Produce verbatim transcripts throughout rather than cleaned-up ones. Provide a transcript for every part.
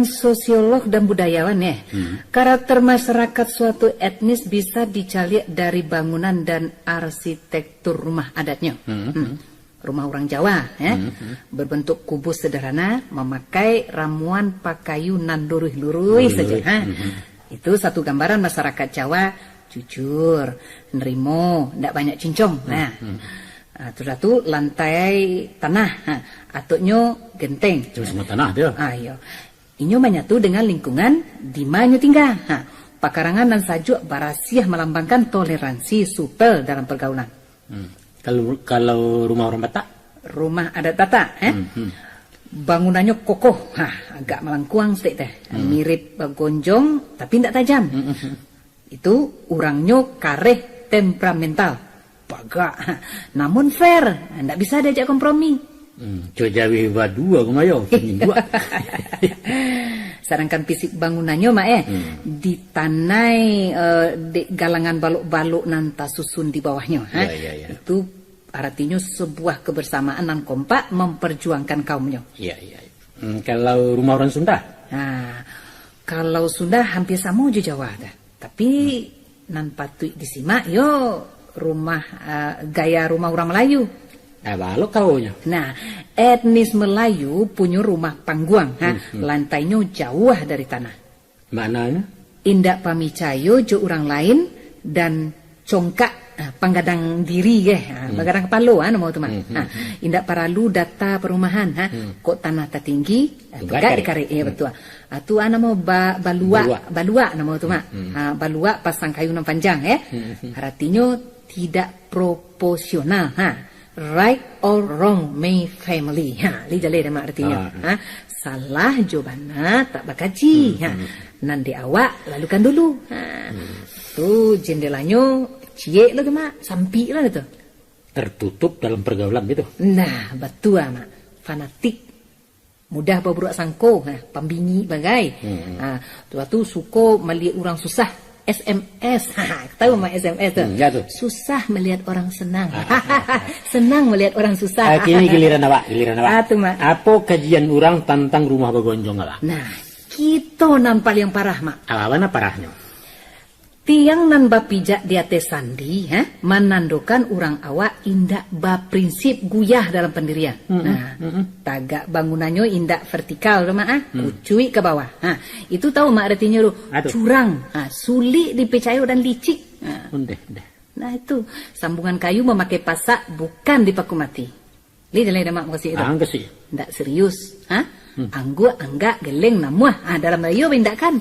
Sosiolog dan budayawan, eh. Hmm. Karakter masyarakat suatu etnis bisa dicaliak dari bangunan dan arsitektur rumah adatnyo. Hmm. Hmm. Rumah urang Jawa, eh. Hmm. Berbentuk kubus sederhana, mamakai ramuan pakayu nan luruih-luruih saja, ha. Hmm. Itu satu gambaran masyarakat Jawa jujur, nerimo, ndak banyak cincong. Hmm. Nah. Hmm. Ah, tu dah tu lantai tanah, ha. Atoknyo genteng. Cuma semua tanah dia. Ah, iyo. Inyo manyatu dengan lingkungan di ma nyo tingga. Ha, pakarangan nan sajuak barasiah malambangkan toleransi, supel dalam pergaulan. Hmm. Kalau, kalau rumah orang Batak? Rumah adat Batak, eh? Hmm, hmm. Bangunannyo kokoh, ha, agak malangkuang saketek teh. Hmm. Mirip bagonjong, tapi ndak tajam. Hmm, hmm, hmm. Itu urangnyo kareh temperamental. Bagak, namun fair, ndak bisa diajak kompromi. Hmm, co jaweh badua ko mayo, penyingguak. Sadangkan fisik bangunannyo, Mak, eh, hmm, ditanai, eh, dek galangan balok-balok nan tasusun di bawahnyo, ha. Ya, ya, ya. Itu aratinyo sebuah kebersamaan nan kompak memperjuangkan kaumnyo. Ya, ya, ya. Hmm, kalau rumah orang Sunda? Nah, kalau Sunda hampir samo jo Jawa dah. Tapi, hmm, nan patuik disimak yo rumah, ah, gaya rumah urang Melayu. Ah, balok kaunyo. Nah, etnis Melayu punyo rumah pangguang, ha, hmm, hmm, lantainyo jauah dari tanah. Maknanyo? Indak pamicayo jo urang lain dan congkak, ah, panggadang diri, eh, ah, hmm, bagadang kapalo, ah, namo tu, Mak. Hmm, hmm, ah, hmm. Indak paralu data parumahan, ha. Hmm. Kok tanah tatinggi, ah, tunggak tunggak dikarek. Dikarek, ya, hmm, betul. Ah, tu, ah, namo ba-, baluak, baluak, baluak namo tu, Mak. Hmm. Ah, baluak pasang kayu nan panjang, eh. Hmm, hmm. Aratinyo tidak proporsional, ha. Right or wrong, my family. Ha, lai jaleh dah, Mak, aratinyo. Ah. Ha, salah jo bana tak bakaji. Hmm, ha, hmm. Nan di awak, lalukan dulu. Ha. Hmm. Tu jendelanyo ciek lah tu, Mak. Sampik lah tu. Tertutup dalam pergaulan gitu. Nah, batua, Mak. Fanatik. Mudah baburuak sangko, ha, pambingik bagai. Hmm. Ha, tu, tu suko maliek urang susah, S M S. Ha, tahu, Mak, S M S tu? Hmm, ya tu. Susah melihat orang senang. Senang melihat orang susah. Ah, kini giliran awak, giliran awak. Ah, tu, Mak. Apo kajian urang tantang rumah bagonjong, awak? Nah, kito nan paliang parah, Mak. Apo nan parahnyo? Tiang nan bapijak di ateh sandi, ha, manandokan urang awak indak baprinsip, guyah dalam pandirian. Mm-mm, nah, mm-mm. Tagak bangunannyo indak vertikal tu, Mak, ah, mm, kucuik ka bawah. Ha, itu tahu, Mak, aratinyo tu? Aduh. Curang, ha, sulik dipicayo dan licik. Ha. Ondeh, ondeh. Nah, itu, sambungan kayu mamakai pasak bukan dipaku mati. Lai jaleh dah, Mak, mukasuik tu? Ah, mukasuik. Ndak serius, ha? Hmm. Angguak, anggak, geleng, namuah. Ah, dalam rayo baindak kan?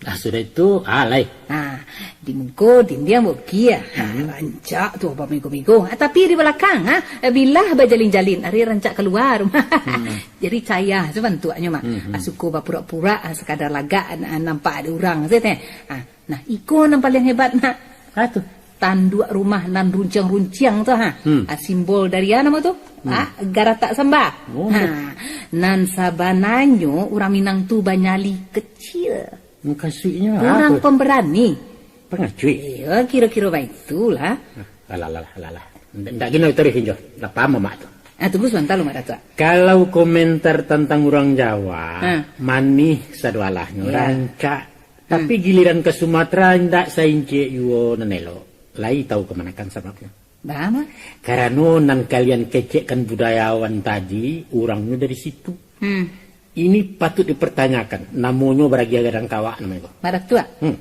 Ah, sudah itu, ah, lai. Ah, di muko dindiang bukik, ah. Ah, hmm, rancak tu bamigo-migo. Ah, tapi di balakang, ah, bilah bajalin-jalin, ari rancak kalua rumah. Hmm. Jadi cayah tu bantuaknyo, Mak. Hmm, hmm. Ah, suko bapurak-purak, ah, sakadar lagak, ah, nampak ado urang sajo teh. Ah, nah, iko nan paliang hebat, Mak. Ah, tu. Tanduak rumah nan runciang-runciang tu, ha. Hmm. Ah, simbol dari, ah, namo tu? Hmm. Ah, garatak samba. Oh. Ha. Nan sabananyo urang Minang tu banyali kecil. Mukasuiknyo apo? Urang pemberani. Pangacuik. Iyo, kiro-kiro baitulah. Alah, alah, alah, alah. Ndak, ndak gino taruih injo. Lah paham, Mak, tu. Ah, tunggu sabanta lu, Mak Datuak. Kalau komentar tantang urang Jawa, ha, manih sadoalahnyo, ya, rancak. Tapi, hmm, giliran ka Sumatera, indak saincik juo nan elok. Lai tahu kamanakan sababnyo? Baa, Mak? Karano nan kalian kecekkan budayawan tadi, urangnyo dari situ. Hmm. Ini patut dipertanyakan, namonyo baragiah gadang kawak namonyo tu. Mak Datuak, hmm,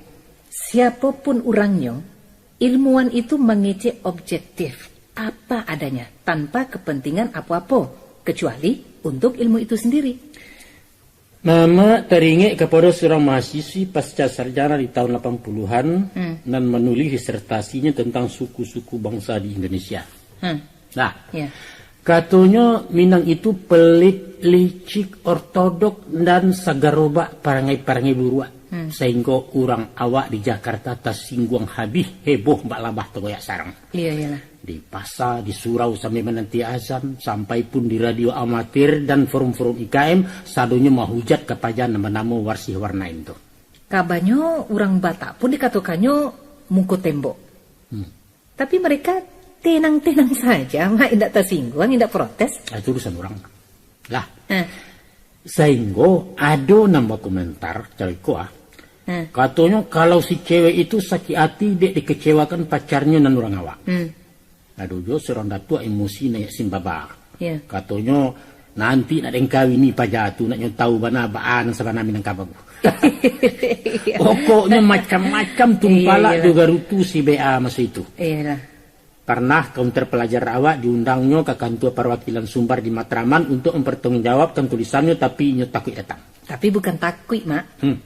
siapopun urangnyo, ilmuwan itu mangecek objektif, apa adanya, tanpa kepentingan apo-apo, kecuali untuk ilmu itu sendiri. Mamak taringek kapado surang mahasiswi pasca sarjana di tahun lapan puluhan, hmm, nan manulis disertasinyo tantang suku-suku bangsa di Indonesia. Hmm. Nah, ya, katonyo, Minang itu pelit, licik, ortodok, dan sagarobak parangai-parangai buruak, hmm, sahinggo urang awak di Jakarta tasingguang habih, heboh bak labah tagoyak sarang. Iya, iyalah. Di pasa, di surau sambil menanti azan, sampai pun di radio amatir dan forum-forum I K M, sadonyo mahujat ka paja nan banamo Warsih Warnain tu. Kabanyo urang Batak pun dikatokannyo muko tembok. Hmm. Tapi mereka tenang-tenang saja, Mak, indak tasingguang, indak protes. Ah, itu urusan urang. Lah. Eh. Sainggo ado nan bakomentar caro iko, ah. Hmm. Katonyo, kalau si cewek itu sakik ati dek dikecewakan pacarnyo nan urang awak. Hmm. Ado juo surang datuak emosi naiak simbaba. Ya. Katonyo, nanti nak den kawini paja tu, nak nyo tahu bana baa nan sabana Minangkabau. Pokoknyo macam-macam tumpalak. Iya, iya. Di Garutu si B A maso itu. Iyalah. Parnah kaunter palajar awak diundangnyo ka kantua parwakilan Sumbar di Matraman untuk mempertanggungjawabkan tulisannyo, tapi inyo takuik datang. Tapi bukan takuik, Mak. Hmm.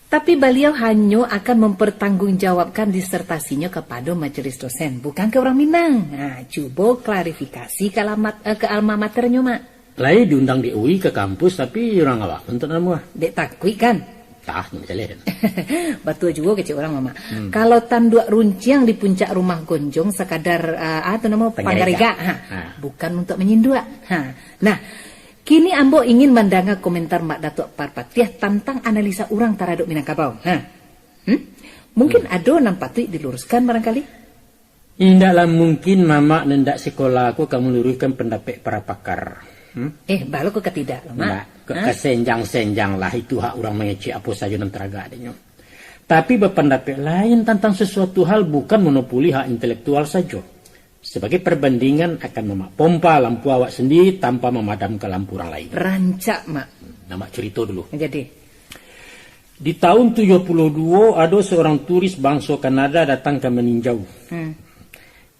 Tapi baliau hanyo akan mempertanggungjawabkan disertasinyo kapado majelis dosen, bukan ka urang Minang. Nah, cubo klarifikasi ka alamat, eh, ka alma maternyo, Mak. Lai diundang dek U I ka kampus, tapi urang awak pun tak namuah. Dek takuik, kan? Tah, nak jaleh. Batua juo kecek urang, Mak. Hmm. Kalau tanduak runciang di puncak rumah gonjong sakadar, ah, ah, tu namo, panggaregak. Panggaregak, ha. Ha. Bukan untuk menyinduak. Ha. Nah, kini ambo ingin mandanga komentar Mak Datuak Parpatiah tantang analisa urang taradok Minangkabau. Ha. Hmm? Mungkin Hmm. ado nan patuik diluruskan barangkali? Indaklah mungkin mamak nan indak sikola ko ka maluruihkan pandapek para pakar. Hmm? Eh, balo ko ka tidak lo, Mak? Indak. Ka, ha? Ka senjang-senjang lah, itu hak urang mangecek apo sajo nan taragak dek nyo. Tapi bapandapek lain tantang sasuatu hal bukan monopoli hak intelektual sajo. Sabagai parbandingan, akan mamak pompa lampu awak sandiri tanpa mamadamkan lampu urang lain. Rancak, Mak. Nah, Mak curito dulu. Jadi? Di tahun tujuah puluah duo, ado saurang turis banso Kanada datang ka Maninjau. Hmm.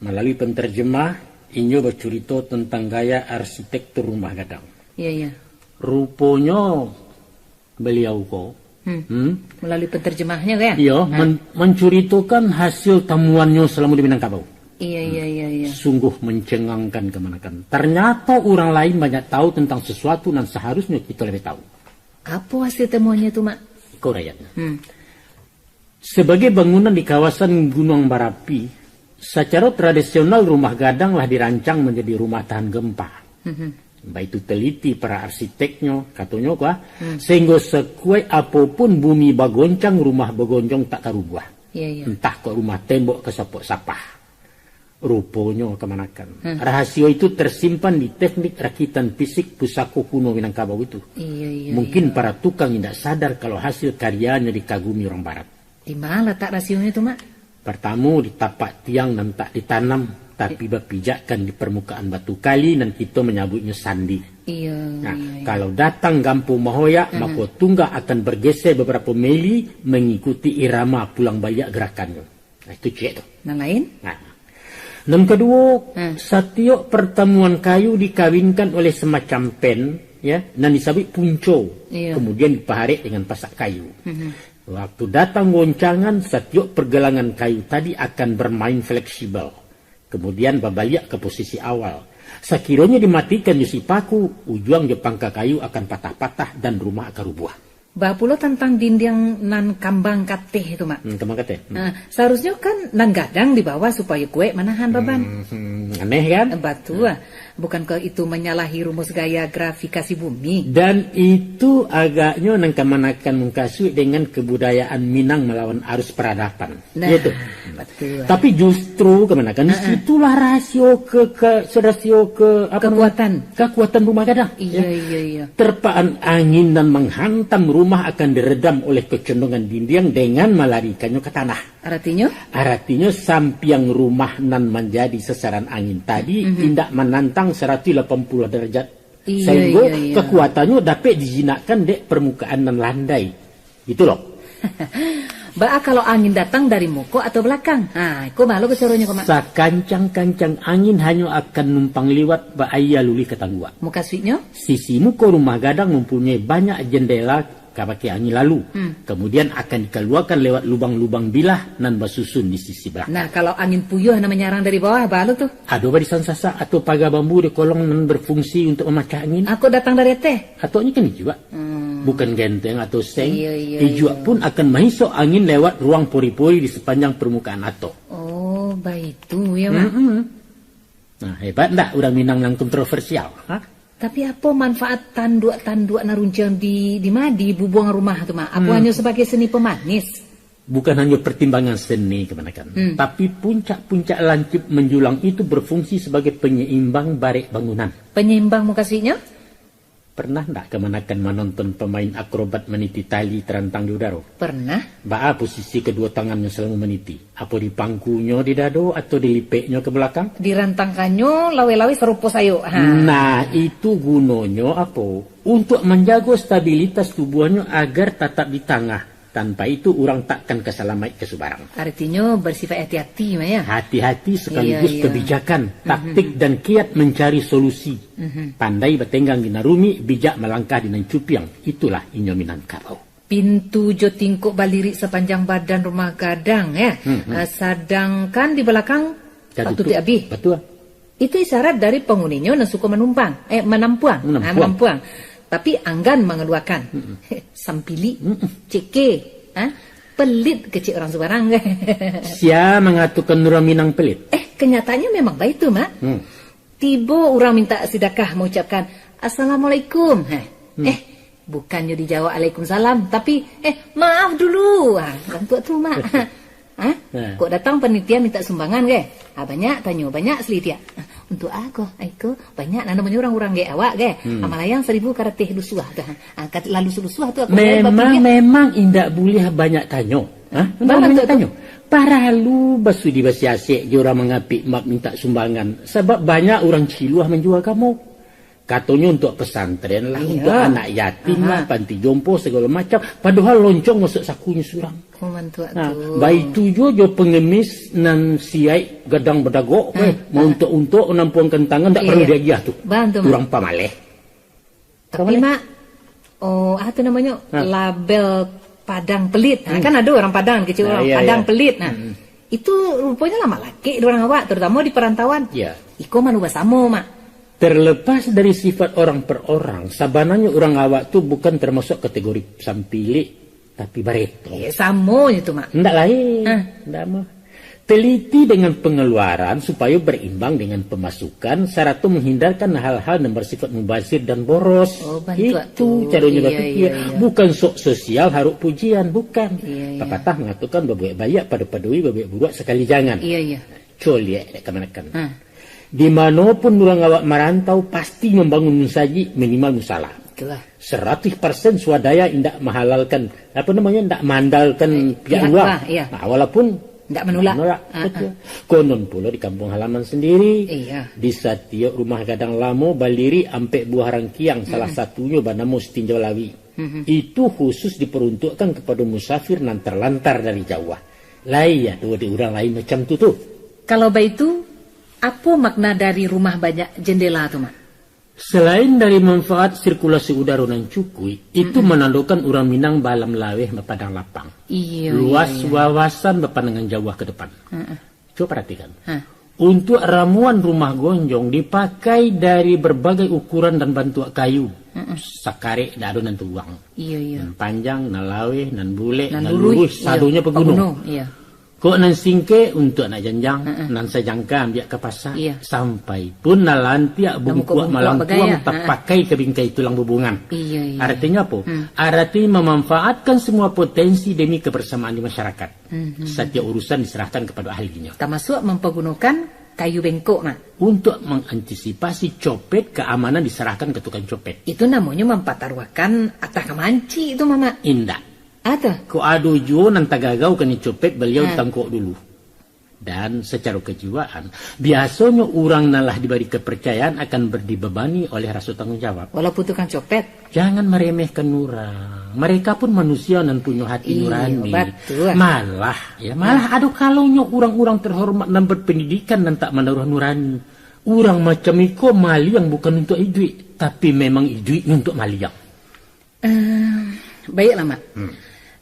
Malalui penterjemah, inyo bacurito tantang gaya arsitektur rumah gadang. Iya, iya. Ruponyo, baliau ko, Hmm. hmm? Malalui penterjemahnyo, kan? Iyo, Ha. men-, mancuritokan hasil tamuannyo salamo di Minangkabau. Iya, iya, iya, iya. Sungguh mencengangkan kamanakan. Tarnyato urang lain banyak tahu tantang sasuatu nan saharusnyo kito labiah tahu. Apo hasil tamuannyo tu, Mak? Iko uraiannyo. Hmm. Sabagai bangunan di kawasan gunuang barapi, sacaro tradisional rumah gadang lah dirancang manjadi rumah tahan gempa. Mhm. Baitu teliti para arsiteknyo, katonyo ko, ah, Hmm. sahinggo sakuaik apo pun bumi bagoncang, rumah bagonjong tak ka rubuah. Iya, iya. Antah kok rumah tembok ka sapok sapah. Ruponyo kamanakan. Hmm. Rahasio itu tersimpan di teknik rakitan fisik pusako kuno Minangkabau itu. Iya, iya, Mungkin iya. para tukang indak sadar kalau hasil karyanyo dikagumi urang barat. Di ma latak rahasionyo tu, Mak? Partamo, di tapak tiang nan tak ditanam, tapi Di- bapijakkan di parmukaan batu kali nan kito manyabuiknyo sandi. Iya, Nah, iya, iya. kalau datang gampo mahoyak, Mhm. mako tunggak akan bergeser beberapa mili mengikuti irama pulang baliak gerakannyo. Nah, itu ciek tu. Nan lain? Nah. Nan kaduo, Hmm. satiok partamuan kayu dikawinkan oleh samacam pen, ya, nan disabuik punco, Iya. kamudian dipaharek dengan pasak kayu. Mhm. Waktu datang goncangan, satiok pargalangan kayu tadi akan barmain fleksibel, kamudian babaliak ka posisi awal. Sakironyo dimatikan jo sipaku, ujuang jo pangka kayu akan patah-patah dan rumah akan rubuah. Baa pulo tantang dindiang nan kambang kateh tu, Mak? Hmm, kambang kateh. Hmm. Nah, saharusnyo kan nan gadang di bawah supayo kuaik manahan baban. Hmm, hmm, aneh kan? Batua. Bukankah itu manyalahi rumus gaya grafikasi bumi? Dan itu agaknyo nan kamanakan mukasuik dengan kebudayaan Minang malawan arus peradaban. Nah, Iya tu. betul. Tapi justru kamanakan, di Ha-ha. situlah rasio ke, ke, rasio ke, apa Kekuatan. namanya? Kekuatan rumah gadang. Iya, Ya. iya, iya. Terpaan angin nan menghantam rumah akan diredam oleh kecondongan dindiang dengan malarikannya ke tanah. Artinya? Artinya, sampiang rumah nan manjadi sasaran angin tadi Mhm. indak manantang saratuih lapan puluah darajat. Iya, Sahinggo iya, iya. kekuatannyo dapek dijinakkan dek parmukaan nan landai. Gitu lo. Baa kalau angin datang dari muko atau balakang? Ha, iko baa lo ko caronyo ko, Mak? Sakancang-kancang angin hanyo akan numpang liwat bak aia luluih ka tangguak. Mukasuiknyo? Sisi muko rumah gadang mampunyoi banyak jandela ka pakai angin lalu. Hmm. Kamudian akan dikaluakan lewat lubang-lubang bilah nan basusun di sisi balakang. Nah, kalau angin puyuah nan manyarang dari bawah, baa lo tu? Ado barisan sasak atau paga bambu di kolong nan berfungsi untuk mamacah angin. Ako datang dari ateh? Atoknyo kan ijuak. Hmm. Bukan genteng atau seng. Iya, iya, Ijuak iya. pun akan mahisok angin lewat ruang pori-pori di sapanjang parmukaan atok. Oh, baitu ya, Mak? Mm-mm. Nah, hebat ndak urang Minang nan kontroversial? Ha? Tapi apo manfaat tanduak-tanduak nan runciang di, di ma, di bubuang rumah tu, Mak? Apo Hmm. hanyo sabagai seni pamanis? Bukan hanya pertimbangan seni kamanakan, Hmm. tapi puncak-puncak lancip menjulang itu berfungsi sebagai penyeimbang barek bangunan. Penyeimbang mukasuiknyo? Pernah ndak kamanakan manonton pamain akrobat maniti tali tarantang di udaro? Pernah. Baa posisi kaduo tangannyo salamo maniti? Apo dipangkunyo di dado, atau dilipeknyo ka balakang? Dirantangkannyo laweh-laweh sarupo sayok. Ha. Nah, itu gunonyo apo? Untuak manjago stabilitas tubuahnyo agar tatap di tangah. Tanpa itu, urang takkan ka salamaik ka subarang. Artinyo, bersifat hati-hati, Mak, ya? Hati-hati sekaligus Iya, iya. kebijakan, Mhm. taktik, dan kiat mencari solusi. Mhm. Pandai batenggang di nan rumik, bijak malangkah di nan cupiang. Itulah inyo Minangkabau. Pintu jo tingkok balirik sapanjang badan rumah gadang, ya. Mhm. Ah, sadangkan di balakang Tatutup. patutuik abih. Batua. Itu isyarat dari panguninyo nan suko manumpang, eh, manampuang. Manampuang. Ah, manampuang. Tapi anggan mangaluakan. Mm-mm. Sampilik, Mm-mm. ceke, ha? Pelit kecek urang subarang. Sia mangatokan urang Minang pelit? Eh, kenyataannyo memang baitu, Mak. Hmm. Tibo urang minta sidakah maucapkan, "Assalamualaikum." Ha. Hmm. Eh, bukannyo dijawab "Alaikumsalam", tapi, "Eh, maaf dulu." Ha, bantuak tu, Mak. Ha? Nah. Kok datang panitia minta sumbangan, ke? Ha, banyak tanyo, banyak salitiak. Ha, "Untuk a ko, aiko?" Banyak nan namonyo urang-urang, ke, awak, ke? Hmm. Ha, malayang saribu karateh lusuah tu. Ha, kat-, lalu sulusuah tu aku Memang, memang indak buliah banyak tanyo. Ha? Indak buliah banyak tanyo. Paralu basudi basiasek jo urang mangapik map minta sumbangan. Sabab banyak urang ciluah manjua agamo. Katonyo untuak pesantren lah, Iya. untuak anak yatim Aha. lah, panti jompo, sagalo macam. Padohal loncong masuak sakunyo surang. Oh, mantuak Nah, tu. baitu juo jo pengemis nan siaik gadang badagok, Eh, eh, ah. mauntok-untok, nampuang kentangan, ndak Iya. paralu diagiah tu. Bantu, Mak. Urang pamaleh. Tapi, Pamaleh. Mak, oh, ah, tu namonyo Ha. label Padang Pelit. Ha, Hmm. kan ado urang Padang kecek Ah, urang iya, Padang iya. Pelit. Nah, Hmm. itu ruponyo lah malakek di urang awak, terutama di perantauan. Iya. Iko malu basamo, Mak. Terlepas dari sifat orang per orang, sabananyo urang awak tu bukan termasuk kategori sampilik, tapi bareto. Eh, samo je tu, Mak. Ndak lain. Hah. Ndak mah. Teliti dengan pengeluaran supayo berimbang dengan pemasukan, sarato menghindarkan hal-hal yang bersifat mubazir dan boros. Oh, bantuak Itu tu. caronyo Iya, bapikir. iya, iya. Bukan sok sosial haruk pujian, bukan. Iya, iya. Papatah mengatakan, "Babuek baiak pado-padoi, babuek buruak sakali jangan." Iya, iya. Coliak dek kamanakan. Ha. Di mano pun urang awak marantau, pasti mambangun musajik, minimal musala. Itulah. Saratus persen swadaya indak mahalalkan, apa namanya, indak maandalkan Eh, pihak pihak luar. luar, iya. Nah, walaupun Indak manulak. indak manulak, Ah, betul. ah. Konon pulo di kampung halaman sendiri, Iya. di satiok rumah gadang lamo balirik ampek buah rangkiang, salah Mm-mm. satunyo banamo Sitinjau Lawi. Mm-mm. Itu khusus diperuntukkan kepada musafir nan terlantar dari jauah. Lai ado di urang lain macam tu, tu. Kalau baitu, apo makna dari rumah banyak jendela tu, Mak? Selain dari manfaat sirkulasi udaro nan cukuik, itu Mm-mm. manandokan urang Minang baalam laweh bapadang lapang. Iya, Luas iya, iya. wawasan bapandangan jauah ke depan. Mm-mm. Cubo paratikan. Ha. Untuak ramuan rumah gonjong dipakai dari berbagai ukuran dan bantuak kayu. Mm-mm. Sakarek dak ado nan tuang. Iya, iya. Nan panjang, nan laweh, nan bulek, Nan nan luruih, luruih, iya. sadonyo paguno. Paguno, iya. Kok nan singkek untuak nak janjang, Mm-mm. nan sajangka ambiak ka pasa, Iya. sampai pun nan lantiak Nan bungkuak bungkuak-bungkuak malampuang bagai, ya. tapakai ka bingkai tulang bubungan. Iya, iya. Artinyo apo? Hmm. Artinyo memanfaatkan semua potensi demi kebersamaan di masyarakat. Mhm. Satiok urusan diserahkan kepada ahlinyo. Tamasuak mampagunokan kayu bengkok, Mak. Untuak mengantisipasi copet, keamanan diserahkan ke tukang copet. Itu namonyo mampataruahkan atah ka mancik tu, Mamak. Indak. Ah, tu. Kok ado juo nan tagagau kanai copet, baliau Ha. ditangkok dulu. Dan secara kejiwaan, biasonyo urang nan lah dibari kepercayaan akan ber-, dibebani oleh raso tanggung jawab. Walaupun tukang copet. Jangan meremehkan urang. Mereka pun manusia nan punyo hati Iyo, nurani. batua. Malah, ya, malah ado kalonyo urang-urang terhormat nan berpendidikan nan tak manaruah nurani. Urang macam iko maliang bukan untuak iduik, tapi memang iduik untuak maliang. Ehm, baiklah, Mak. Hmm.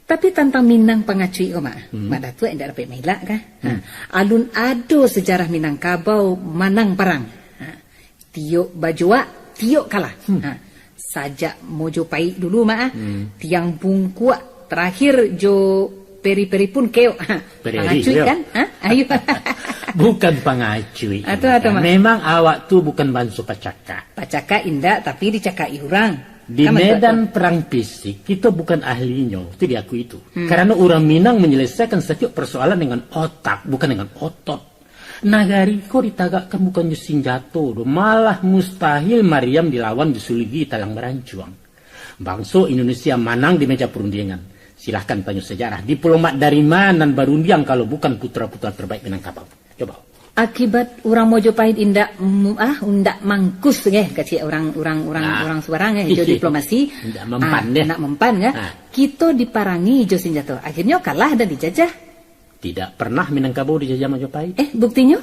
Tapi tantang Minang pangacuik ko, Mak. Hmm. Mak Datuak indak dapek mailak kah? Ha. Hmm. Alun ado sejarah Minangkabau manang parang. Ha. Tiok bajuak, tiok kalah. Hmm. Ha. Sajak Mojopaik dulu, Mak, ah. Hmm. Tiang Bungkuak, terakhir jo Peri-Peri pun keok. Ha. Peri-Peri, Pangacuik, yo. kan? Ha? Ayo. Bukan pangacuik. Ah, tu, ah, tu, Mak. Memang awak tu bukan banso pacakak. Pacakak indak, tapi dicakak urang. Di Kan bantuak medan tu. perang fisik, kito bukan ahlinyo, itu diakui itu. Hmm. Karano urang Minang menyelesaikan satiok persoalan dengan otak, bukan dengan otot. Nagari ko ditagakkan bukan jo sinjato doh, malah mustahil mariam dilawan jo suligi talang barancuang. Bangso Indonesia manang di meja perundingan. Silahkan tanyo sejarah, diplomat dari ma nan barundiang kalau bukan putra-putra terbaik Minangkabau? Coba. Akibat urang Mojopahit indak mu-, ah, indak mangkus, ngeh, kecek urang, urang, urang, Nah. urang subarang, ngeh, jo diplomasi. Indak mempan, Ah, deh. indak mempan, ngeh. Ah. Kito diparangi jo sinjato. Akhirnyo kalah dan dijajah. Tidak pernah Minangkabau dijajah Majapahit. Eh, buktinyo?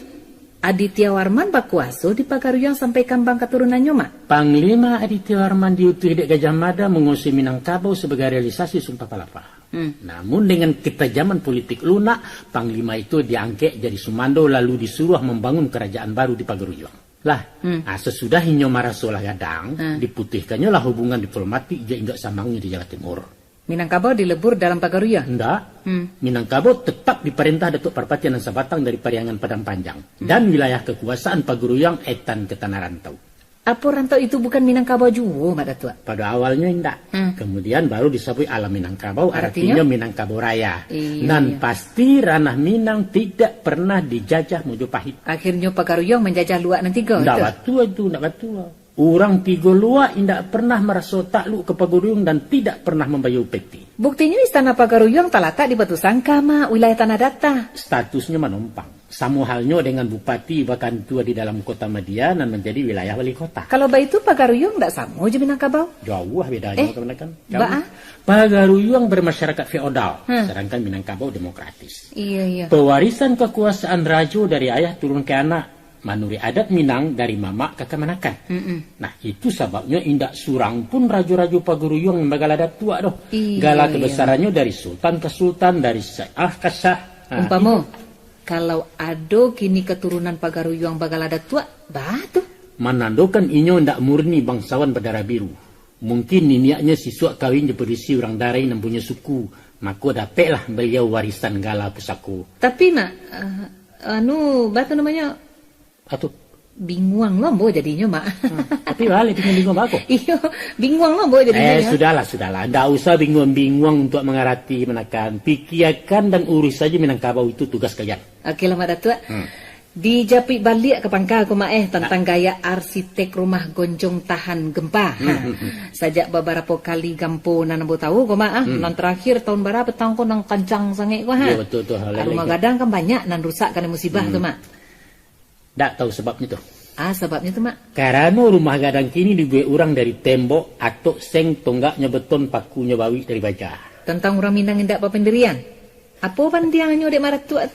Aditya Warman bakuaso di Pagaruyuang sampai kambang katurunannyo, Mak. Panglima Aditya Warman diutuih dek Gajah Mada manguasai Minangkabau sabagai realisasi Sumpah Palapa. Hmm. Namun, dengan ketajaman politik lunak, Panglima itu diangkek jadi sumando lalu disuruah mambangun karajaan baru di Pagaruyuang. Lah, Hmm. ah, sasudah inyo maraso lah gadang, Hmm. diputuihkannyo lah hubungan diplomatik jo induak samangnyo di Jawa Timur. Minangkabau dilebur dalam Pagaruyuang? Indak. Hmm. Minangkabau tetap diparentah Datuak Parpatiah Nan Sabatang dari Pariangan Padang Panjang, Hmm. dan wilayah kakuasaan Pagaruyuang etan ka Tanah Rantau. Apo rantau itu bukan Minangkabau juo, Mak Datuak? Pada awalnyo indak. Hmm. Kemudian baru disabuik alam Minangkabau, Artinyo? artinyo Minangkabau Raya. Iyo, Nan iyo. pasti, ranah Minang tidak pernah dijajah Mojopahit. Akhirnyo Pagaruyuang manjajah Luak nan tigo Indak tu? batua itu, indak batua. Urang Tigo Luak indak pernah maraso takluk ka Pagaruyuang dan tidak pernah mambayar upeti. Buktinyo, Istana Pagaruyuang talatak di Batu Sangka, Mak, wilayah Tanah Data. Statusnyo manompang. Samo halnyo dengan bupati bakantua di dalam kota madia nan manjadi wilayah wali kota. Kalau baitu, Pagaruyuang ndak samo jo Minangkabau? Jauah bedanyo, Eh, kamanakan. baa? Pagaruyuang bermasyarakat feodal, Hmm. sedangkan Minangkabau demokratis. Iya, iya. Pewarisan kekuasaan rajo dari ayah turun ke anak, manuruik adat Minang dari mamak ka kamanakan. Mm-mm. Nah, itu sababnyo indak surang pun rajo-rajo Pagaruyuang nan bagala datuak doh. Iya, Gala iya. kebesarannya dari sultan ka sultan, dari syah ka syah. Nah, Umpamo, itu. kalau ado kini keturunan Pagaruyuang bagala datuak, baa tu? Manandokan inyo indak murni bangsawan badarah biru. Mungkin niniaknyo sisuak kawin jo padusi urang Darai nan punyo suku, mako dapeklah baliau warisan gala pusako. Tapi, Mak, eh, anu, baa tu namonyo? Atu. Binguang lo ambo jadinyo, Mak. Hmm, tapi baliak binguang-binguang bako. Iyo, binguang lo ambo jadinyo, Eh, yo. sudahlah, sudahlah. Ndak usah binguang-binguang untuk mangarati, manakan. Pikiakan dan urus saja Minangkabau itu tugas kalian. Oke lah, Mak Datuak. Hmm. Dijapuik baliak ka pangka ko, Mak, eh, tantang Nah. gaya arsitek rumah gonjong tahan gempa. Hmm, hmm, hmm. Sajak babarapo kali gampo nan ambo tahu ko, Mak, ah, Hmm. nan terakhir tahun bara petang ko nan kancang sangaik ko, ha. Iyo, betul tu, ha, Ah, rumah lagi. gadang kan banyak nan rusak karena musibah Hmm. tu, Mak. Ndak tahu sababnyo tu. Ah, sababnyo tu, Mak? Karano rumah gadang kini dibuek urang dari tembok, atok seng, tonggaknyo beton, pakunyo bawik dari baja. Tantang urang Minang indak bapandirian. Apo pandiangnyo dek Mak Datuak?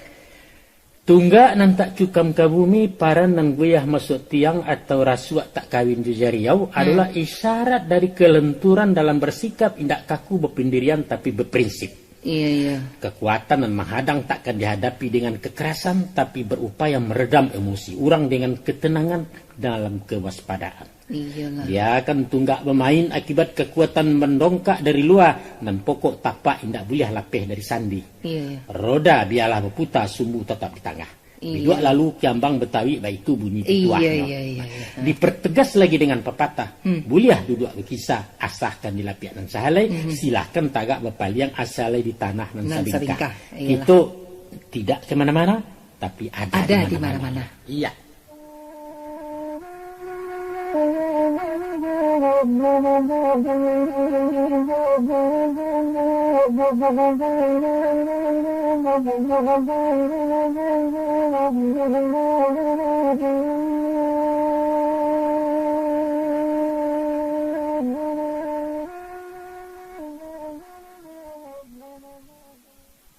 Tunggak nan tak cukam ka bumi, paran nan goyah masuak tiang, atau rasuak tak kawin jo jariau, Hmm. adalah isyarat dari kelenturan dalam bersikap, indak kaku bapandirian, tapi berprinsip. Iya, iya. Kekuatan nan mahadang takkan dihadapi dengan kekerasan, tapi berupaya meredam emosi urang dengan ketenangan dalam kewaspadaan. Iyalah. Biakan tunggak bamain akibat kekuatan mendongkak dari lua, nan pokok tapak indak buliah lapeh dari sandi. Iya, iya. Roda bialah baputa, sumbu tatap di tangah. Iya. Biduak lalu kiambang batawi, baitu bunyi Iya, pituahnyo. iya, iya, iya. Dipertegas lagi dengan papatah, Hmm. buliah duduak bakisah, asakan di lapiak nan sahalai, Mhm. silahkan tagak bapaliang, asalai di tanah nan Nan sabingkah. sabingkah, iyalah. Kito tidak ke mana-mana, tapi ada Ada di di mana-mana. mana-mana. Iya.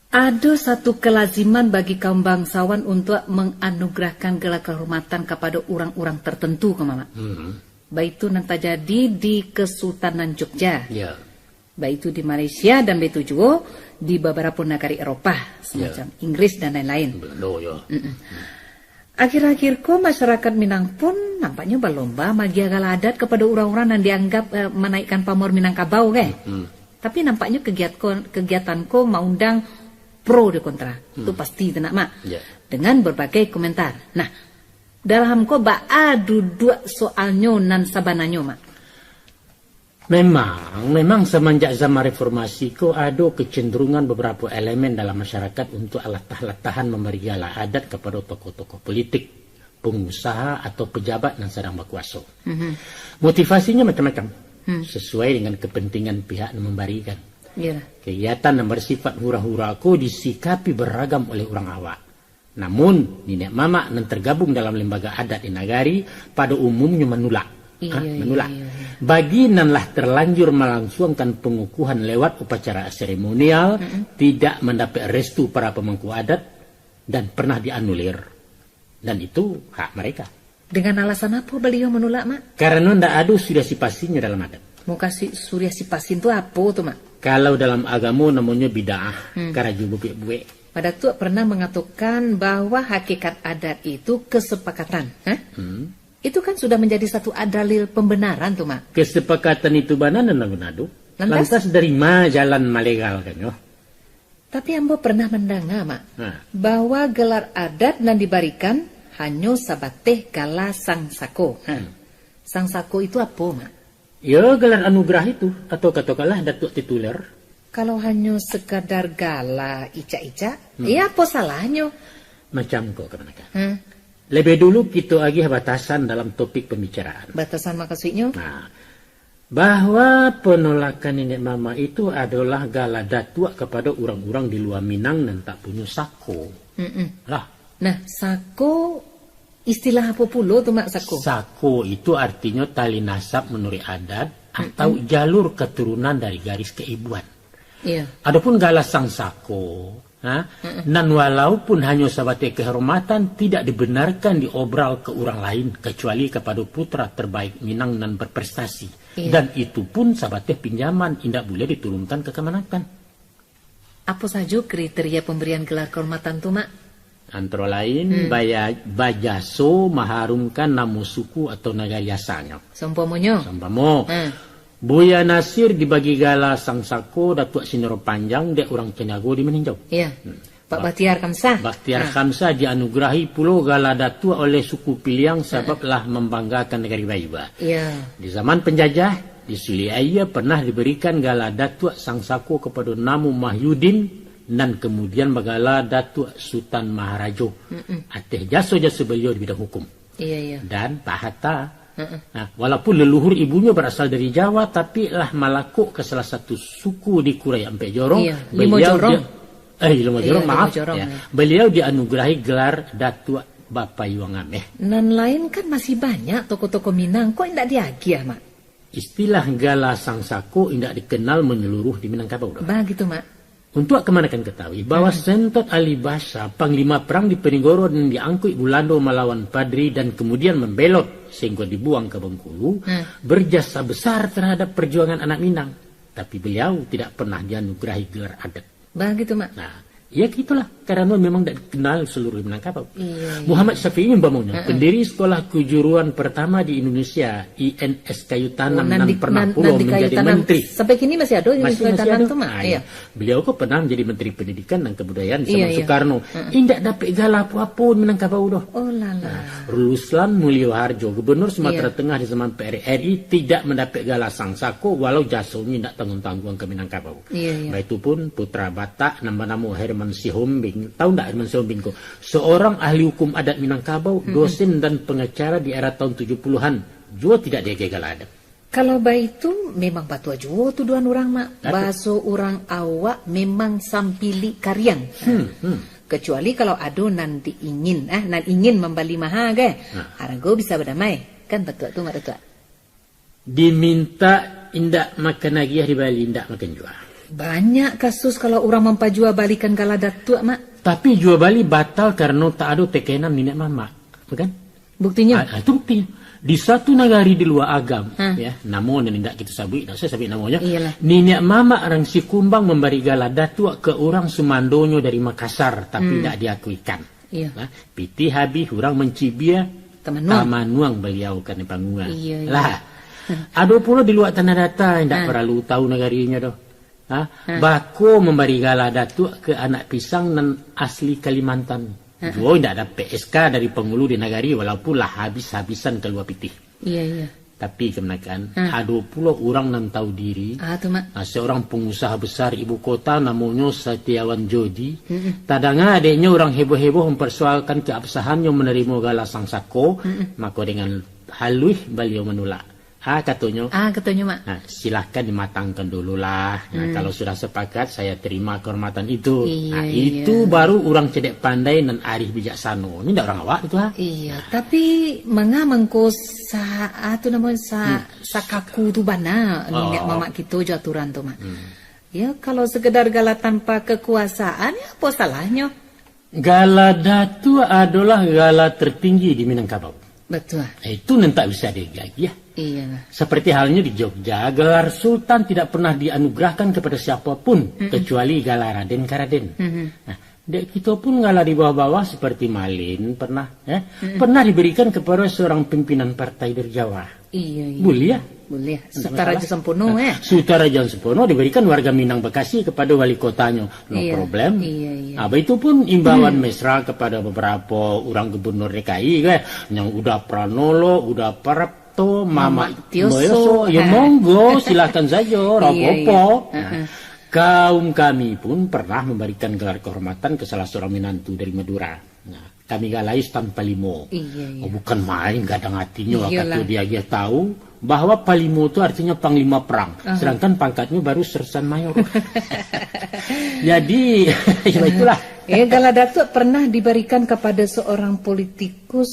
Ado satu kalaziman bagi kaum bangsawan untuak manganugerahkan gelar kahormatan kapado urang-urang tertentu, ko, Mamak. Hmm. Baitu nan tajadi di Kesultanan Jogja. Ya. Baitu di Malaysia dan baitu juo di babarapo nagari Eropah, Ya. semacam Inggris dan lain-lain. Belanda, ya. Mm-mm. Akhir-akhir ko, masyarakat Minang pun nampaknyo balomba maagiah gala adat kapado urang-urang nan dianggap, eh, manaikkan pamor Minangkabau, kan? Hmm. Tapi nampaknyo kegiat ko, kegiatan ko maundang pro dan kontra. Hmm. Tu pasti tu nak, Mak. Ya. Dengan berbagai komentar. Nah, dalam ko baa duduak soalnyo nan sabananyo, Mak? Memang, memang samanjak zaman reformasi ko ado kecenderungan beberapo elemen dalam masyarakat untuak latah-latahan mambari gala adat kapado tokoh-tokoh politik, pengusaha atau pejabat nan sadang bakuaso. Mhm. Motivasinyo macam-macam, Hmm. sesuai dengan kepentingan pihak nan mambarikan. Iyalah. Kegiatan nan bersifat hura-hura ko disikapi beragam oleh urang awak. Namun, niniak mamak nan tergabung dalam lembaga adat di nagari pado umumnyo manulak. Iyo, Ha, iyo, manulak. iyo, iyo. Bagi nan lah terlanjur malansuangkan pengukuhan lewat upacara seremonial, Mm-mm. tidak mandapek restu para pemangku adat dan pernah dianulir. Dan itu hak mereka. Dengan alasan apo baliau manulak, Mak? Karano ndak ado suriah sipasinyo dalam adat. Mukasuik suriah sipasin tu apo tu, Mak? Kalau dalam agamo namonyo bid'ah, Hmm. karajo bubuik-bubuik. Pak Datuak pernah mengatakan bahwa hakikat adat itu kesepakatan, ha? Hmm. Itu kan sudah menjadi satu dalil pembenaran tu, Mak. Kesepakatan itu bana nan lalu nado. Lantas? Lantas dari ma jalan malegalkannyo? Tapi ambo pernah mandanga, Mak, Ha. bahwa gelar adat nan dibarikan hanyo sabateh gala sangsako. Ha. Hmm. Sangsako itu apo, Mak? Yo, gelar anugerah itu, atau katokanlah Datuak Tituler. Kalau hanyo sekadar gala icak-icak, Hmm. ya apo salahnyo? Macam ko, kamanakan. Hmm. Lebih dulu kito agiah batasan dalam topik pembicaraan. Batasan makasuiknyo? Nah, bahwa penolakan niniak mamak itu adolah gala datuak kapado urang-urang di lua Minang nan tak punyo sako. Mm-mm. Lah. Nah, sako istilah apo pulo tu, Mak, sako? Sako itu artinyo tali nasab manuruik adat atau Mm-mm. jalur katurunan dari garis kaibuan. Iya. Adapun gala sangsako, ha, Mm-mm. nan walaupun hanyo sabateh kehormatan, tidak dibenarkan diobral ka urang lain, kecuali kapado putra terbaik Minang nan berprestasi. Iya. Dan itu pun sabateh pinjaman, indak buliah diturunkan ka kamanakan. Apo sajo kriteria pemberian gelar kehormatan tu, Mak? Antara lain, Hmm. baya-, bajaso maharumkan namo suku atau nagari asalnyo. Saumpamonyo? Saumpamo, Hmm. Buya Nasir dibagi gala sangsako Datuak Sinoro Panjang dek urang Caniago di Maninjau. Iya. Hmm. Pak Bak-, Bahtiar Khamsah. Bahtiar Ha. Khamsah dianugerahi pulo gala Datuak oleh suku Piliang sabab Ha. lah mambanggakan nagari baiba. Iya. Di zaman penjajah, di Suliaya pernah diberikan gala Datuak Sangsako kapado Namu Mahyudin, nan kamudian bagala Datuak Sutan Maharajo, Mm-mm. ateh jaso-jaso baliau di bidang hukum. Iya, iya. Dan Pak Hatta. Mm-mm. Nah, walaupun leluhur ibunyo barasal dari Jawa, tapi lah malakok ka salah satu suku di Kurai Ampek Jorong. Iya, Limo beliau Jorong. di-, eh, Limo Iya, Jorong, Limo maaf, Jorong, ya. ya. Beliau dianugerahi gelar Datuak Bapayuang Ameh. Nan lain kan masih banyak tokoh-tokoh Minang, kok indak diagiah, Mak? Istilah gala sangsako indak dikenal menyeluruh di Minangkabau doh. Bagitu, Mak. Untuak kamanakan katahui, bahwa Hmm. Sentot Ali Basa, panglima perang di Penigoro nan diangkuik Bulando malawan Padri dan kemudian membelot sehingga dibuang ke Bengkulu, Hmm. berjasa besar terhadap perjuangan anak Minang. Tapi beliau tidak pernah dianugerahi gelar adat. Bagitu, Mak. Nah, ya gitulah, karano memang dak dikenal seluruh Minangkabau. Iya, iya. Muhammad Syafi'i umpamonyo, Heeh. pendiri sekolah kejuruan pertama di Indonesia, I N S Kayu Tanam, Oh, nan nan di, pernah nan, pulo nan di Kayu menjadi Tanam. menteri. Sampai kini masih ada I N S Masih, Kayu masih Tanam ada. tu, Mak? Ah, Iya. iya. Beliau ko pernah menjadi menteri pendidikan nan kebudayaan di zaman Iya, iya. Soekarno. Heeh. Indak dapek gala apo-apo Minangkabau doh. Oh, lala. Nah, Ruslan Mulyo Harjo, Gubernur Sumatera Iya. Tengah di zaman P R R I, tidak mendapek gala sangsako walau jasonyo indak tangguang-tangguang ka Minangkabau. Iya, iya. Baitu pun, putra Batak nan banamo Herman Sihombing, tahu ndak Herman Sihombing ko? Seorang ahli hukum adat Minangkabau, Mm-mm. dosen dan pengacara di era tahun tujuh puluhan, juo tidak diagiah gala adat. Kalau baitu, memang batua juo tuduhan urang, Mak. Aduh. Baso urang awak memang sampili kariang. Hmm, hmm. Kecuali kalau ado nan diingin, ah, nan ingin mambali maha, ge. Nah. Harago bisa badamai. Kan batua tu, Mak Datuak? Diminta indak makan agiah, dibali indak makan jua. Banyak kasus kalau urang mampajua balikan gala Datuak, Mak. Tapi jua bali batal karano tak ado tekenan niniak mamak, bukan? Buktinyo? Ah, ah, itu buktinyo. Di suatu nagari di lua agam, Hmm. ya, namo nan indak kito sabuik, indak usah sabuik namonyo. Iyalah. Niniak mamak rang Sikumbang mambari gala Datuak ka urang sumandonyo dari Makassar, tapi Hmm. indak diakuikan. Iya. Nah, pitih habih urang mancibia, Tamanuang. Tamanuang baliau ka di pangua. Iya, iya. Lah, Hmm. ado pulo di lua tanah data, indak Hmm. paralu tahu nagarinyo doh. Ha? Hmm. Bako mambari gala Datuak ka anak pisang nan asli Kalimantan. Hmm. Juo indak dapek S K dari pangulu di nagari, walaupun lah habis-habisan kalua pitih. Iya, iya. Tapi kamanakan, hmm, ado pulo urang nan tahu diri. Ah, tu, Mak. Ah, seorang pengusaha besar ibu kota namonyo Setiawan Jodi. Mm-mm. Tadanga adeknyo urang heboh-heboh mempersoalkan keabsahannyo menerima gala sang sako, mm-mm, mako dengan haluih baliau menolak. Ah, katonyo. Ah, katonyo, Mak. Nah, silahkan dimatangkan dululah. Nah, hmm, kalau sudah sepakat, saya terima kehormatan itu. Iya, nah, iya, itu baru urang cedek pandai nan arih bijaksano. Ini ndak urang awak itu, ha? Iya, nah, tapi manga mangko sa-, ah, tu namo sa-, hmm, sakaku tu bana, oh, niniak mamak kito jo aturan tu, Mak. Hmm. Ya, kalau sekedar gala tanpa kekuasaan, ya apo salahnyo? Gala Datuak adolah gala tertinggi di Minangkabau. Betul. Eh, itu nan tak bisa diagiah-agiah. Iya. Seperti halnya di Jogja, gelar Sultan tidak pernah dianugerahkan kepada siapapun, mm-mm, kecuali gala Raden ka Raden. Mm-mm. Nah, dek kito pun gala di bawah-bawah seperti Malin pernah, ya, mm-mm, pernah diberikan kepada seorang pimpinan partai dari Jawa. Iya, iya. Buliah. Buliah. Ndak masalah. Sutaraja Sampono, eh. Sutaraja Sampono diberikan warga Minang Bekasi kepada wali kotanyo. No problem. Iya, iya. Ah, itu pun imbauan mesra kepada beberapa urang gubernur D K I, kan. Yang Uda Pranolo, Uda Prapto, Mamak Mamak Tioso. Tioso. Ya, ha, monggo, silakan saja, ora apa-apa. Iya, iya. Nah, heeh, kaum kami pun pernah memberikan gelar kehormatan ke salah seorang minantu dari Madura. Nah, kami galai Stan Palimo. Iya, iya. Oh, bukan main gadang atinyo, iyolah, wakatu dia, dia tahu bahwa Palimo tu artinya panglima perang, aha, sedangkan pangkatnyo baru sersan mayor. Jadi, ya itulah. Eh, gala Datuak pernah diberikan kepada seorang politikus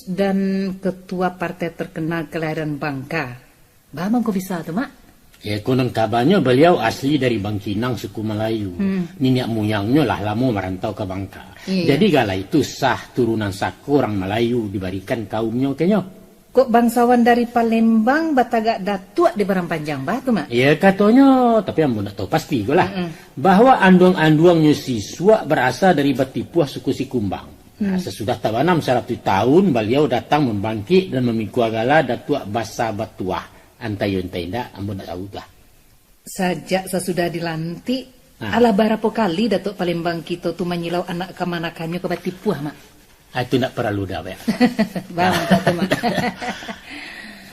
dan ketua partai terkenal kelahiran Bangka. Baa mangko bisa tu, Mak? Ya, konon kabanyo baliau asli dari Bangkinang, suku Malayu. Hmm. Niniak muyangnyo lah lamo marantau ka Bangka. Iya. Jadi, gala itu sah, turunan sako urang Malayu dibarikan kaumnyo kanyo. Kok bangsawan dari Palembang batagak Datuak di Padang Panjang, baa tu, Mak? Ya, katonyo, tapi ambo ndak tahu pasti ko lah. Mm-mm. Bahwa anduang-anduangnyo sisuak barasal dari Batipuah, suku Sikumbang. Nah, hmm, sasudah tabanam saratuih tahun, baliau datang mambangkik dan mamikua gala Datuak Basa Batuah. Antah iyo, antah indak, ambo ndak tahu tu lah. Sajak sasudah dilantik, ah, alah barapo kali Datuak Palembang kito tu manyilau anak kamanakannyo ka Batipuah, Mak? Ah, itu ndak paralu dah, Mak. Bang, tak tu, Mak.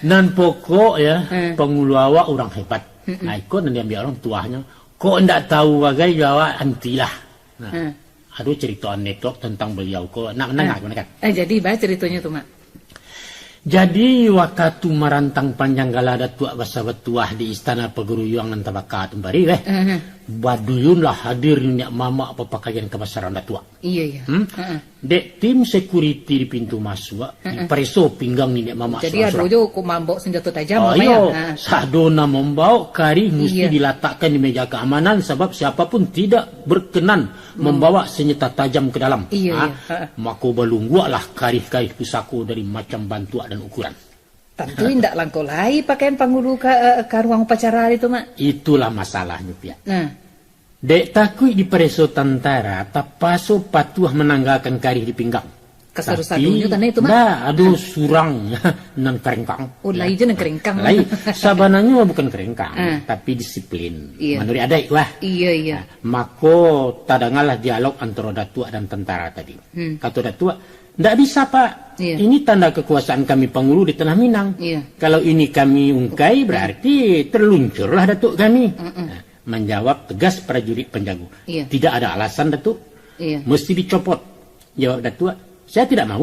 Nan pokok, ya, hmm, pangulu awak urang hebat. Mm-mm. Nah, iko nan diambiak urang tuahnyo. Kok ndak tahu bagai, jo awak antilah. Nah. Hmm. Ado carito anekdot tantang baliau ko, nak mandanga, ah, kan? Eh, jadi, baa caritonyo tu, Mak? Jadi, wakatu marantang panjang gala Datuak Basa Batuah di Istana Pagaruyuang nan tabaka tu, Mak, weh. Mhm. Baduyunlah hadir niniak mamak bapakaian kabasaran Datuak. Iya, iya. Hmm? Heeh. Dek tim sekuriti di pintu masuak, heeh, dipareso pinggang niniak mamak surang-surang. Jadi, ado jo kok mambaok senjato tajam, oh, apa, iyo, ya? Ha. Sado nan mambaok karih musti, iya, dilatakkan di meja keamanan, sabab siapa pun tidak berkenan, hmm, mambawa senjata tajam ke dalam. Iya, ha? Iya. Ha. Mako, balungguaklah karih-karih pusako dari macam bantuak dan ukuran. Tantu indak langkok lai pakaian pangulu ka, eh, ka ruang upacara hari tu, Mak. Itulah masalahnyo, Piak. Nah. Dek takuik dipareso tantara, tapaso patuah mananggakan karih di pinggang. Kasadu-sadunyo. Tapi, tanah itu, Mak. Ndak, ado surang nan karengkang. Oh, ya, lai je nan karengkang. Lai. Sabananyo bukan karengkang, ah, tapi disiplin. Iya. Manuruik adaik lah. Iya, iya. Nah, mako, tadangalah dialog antara Datuak dan tantara tadi. Hmm. Kato Datuak, "Ndak bisa, Pak. Iya. Ini tanda kekuasaan kami pangulu di Tanah Minang. Iya. Kalau ini kami ungkai, oke, berarti terluncurlah Datuak kami." Mm-mm. Nah, manjawab tegas prajurit panjago. Iya. "Tidak ada alasan, Datuak. Iya. Mesti dicopot." Jawab Datuak, "Saya tidak mau.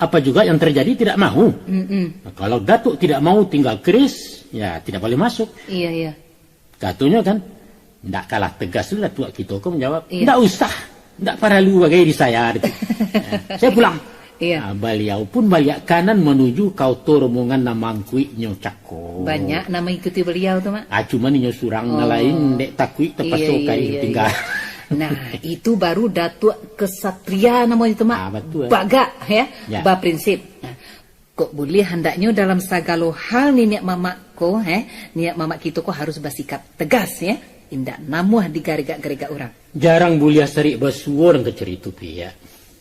Apa juga yang terjadi, tidak mau. Mm-mm. Nah, kalau Datuak tidak mau, tinggal keris, ya tidak boleh masuk." Iya, iya. Katonyo kan, ndak kalah tegas tu Datuak kito ko manjawab, iya, "Ndak usah, ndak paralu bagai di saya," gitu. "Saya pulang." Iya. Ah, baliau pun baliak kanan manuju ka oto rombongan nan mangkuiknyo cako. Banyak nan mangikuti baliau tu, Mak? Ah, cuman inyo surang, oh, nan lain dek takuik tapaso, iya, iya, karih, iya, tingga. Iya. Nah, itu baru Datuak kesatria namonyo tu, Mak. Ah, betul. Bagak, ya, ya, baprinsip. Nah, kok buliah handaknyo dalam sagalo hal niniak mamak ko, eh, niniak mamak kito ko harus basikap tegas, ya. Indak namuah digaregak-garegak urang. Jarang buliah sarik basuo nan kecek itu, Piak.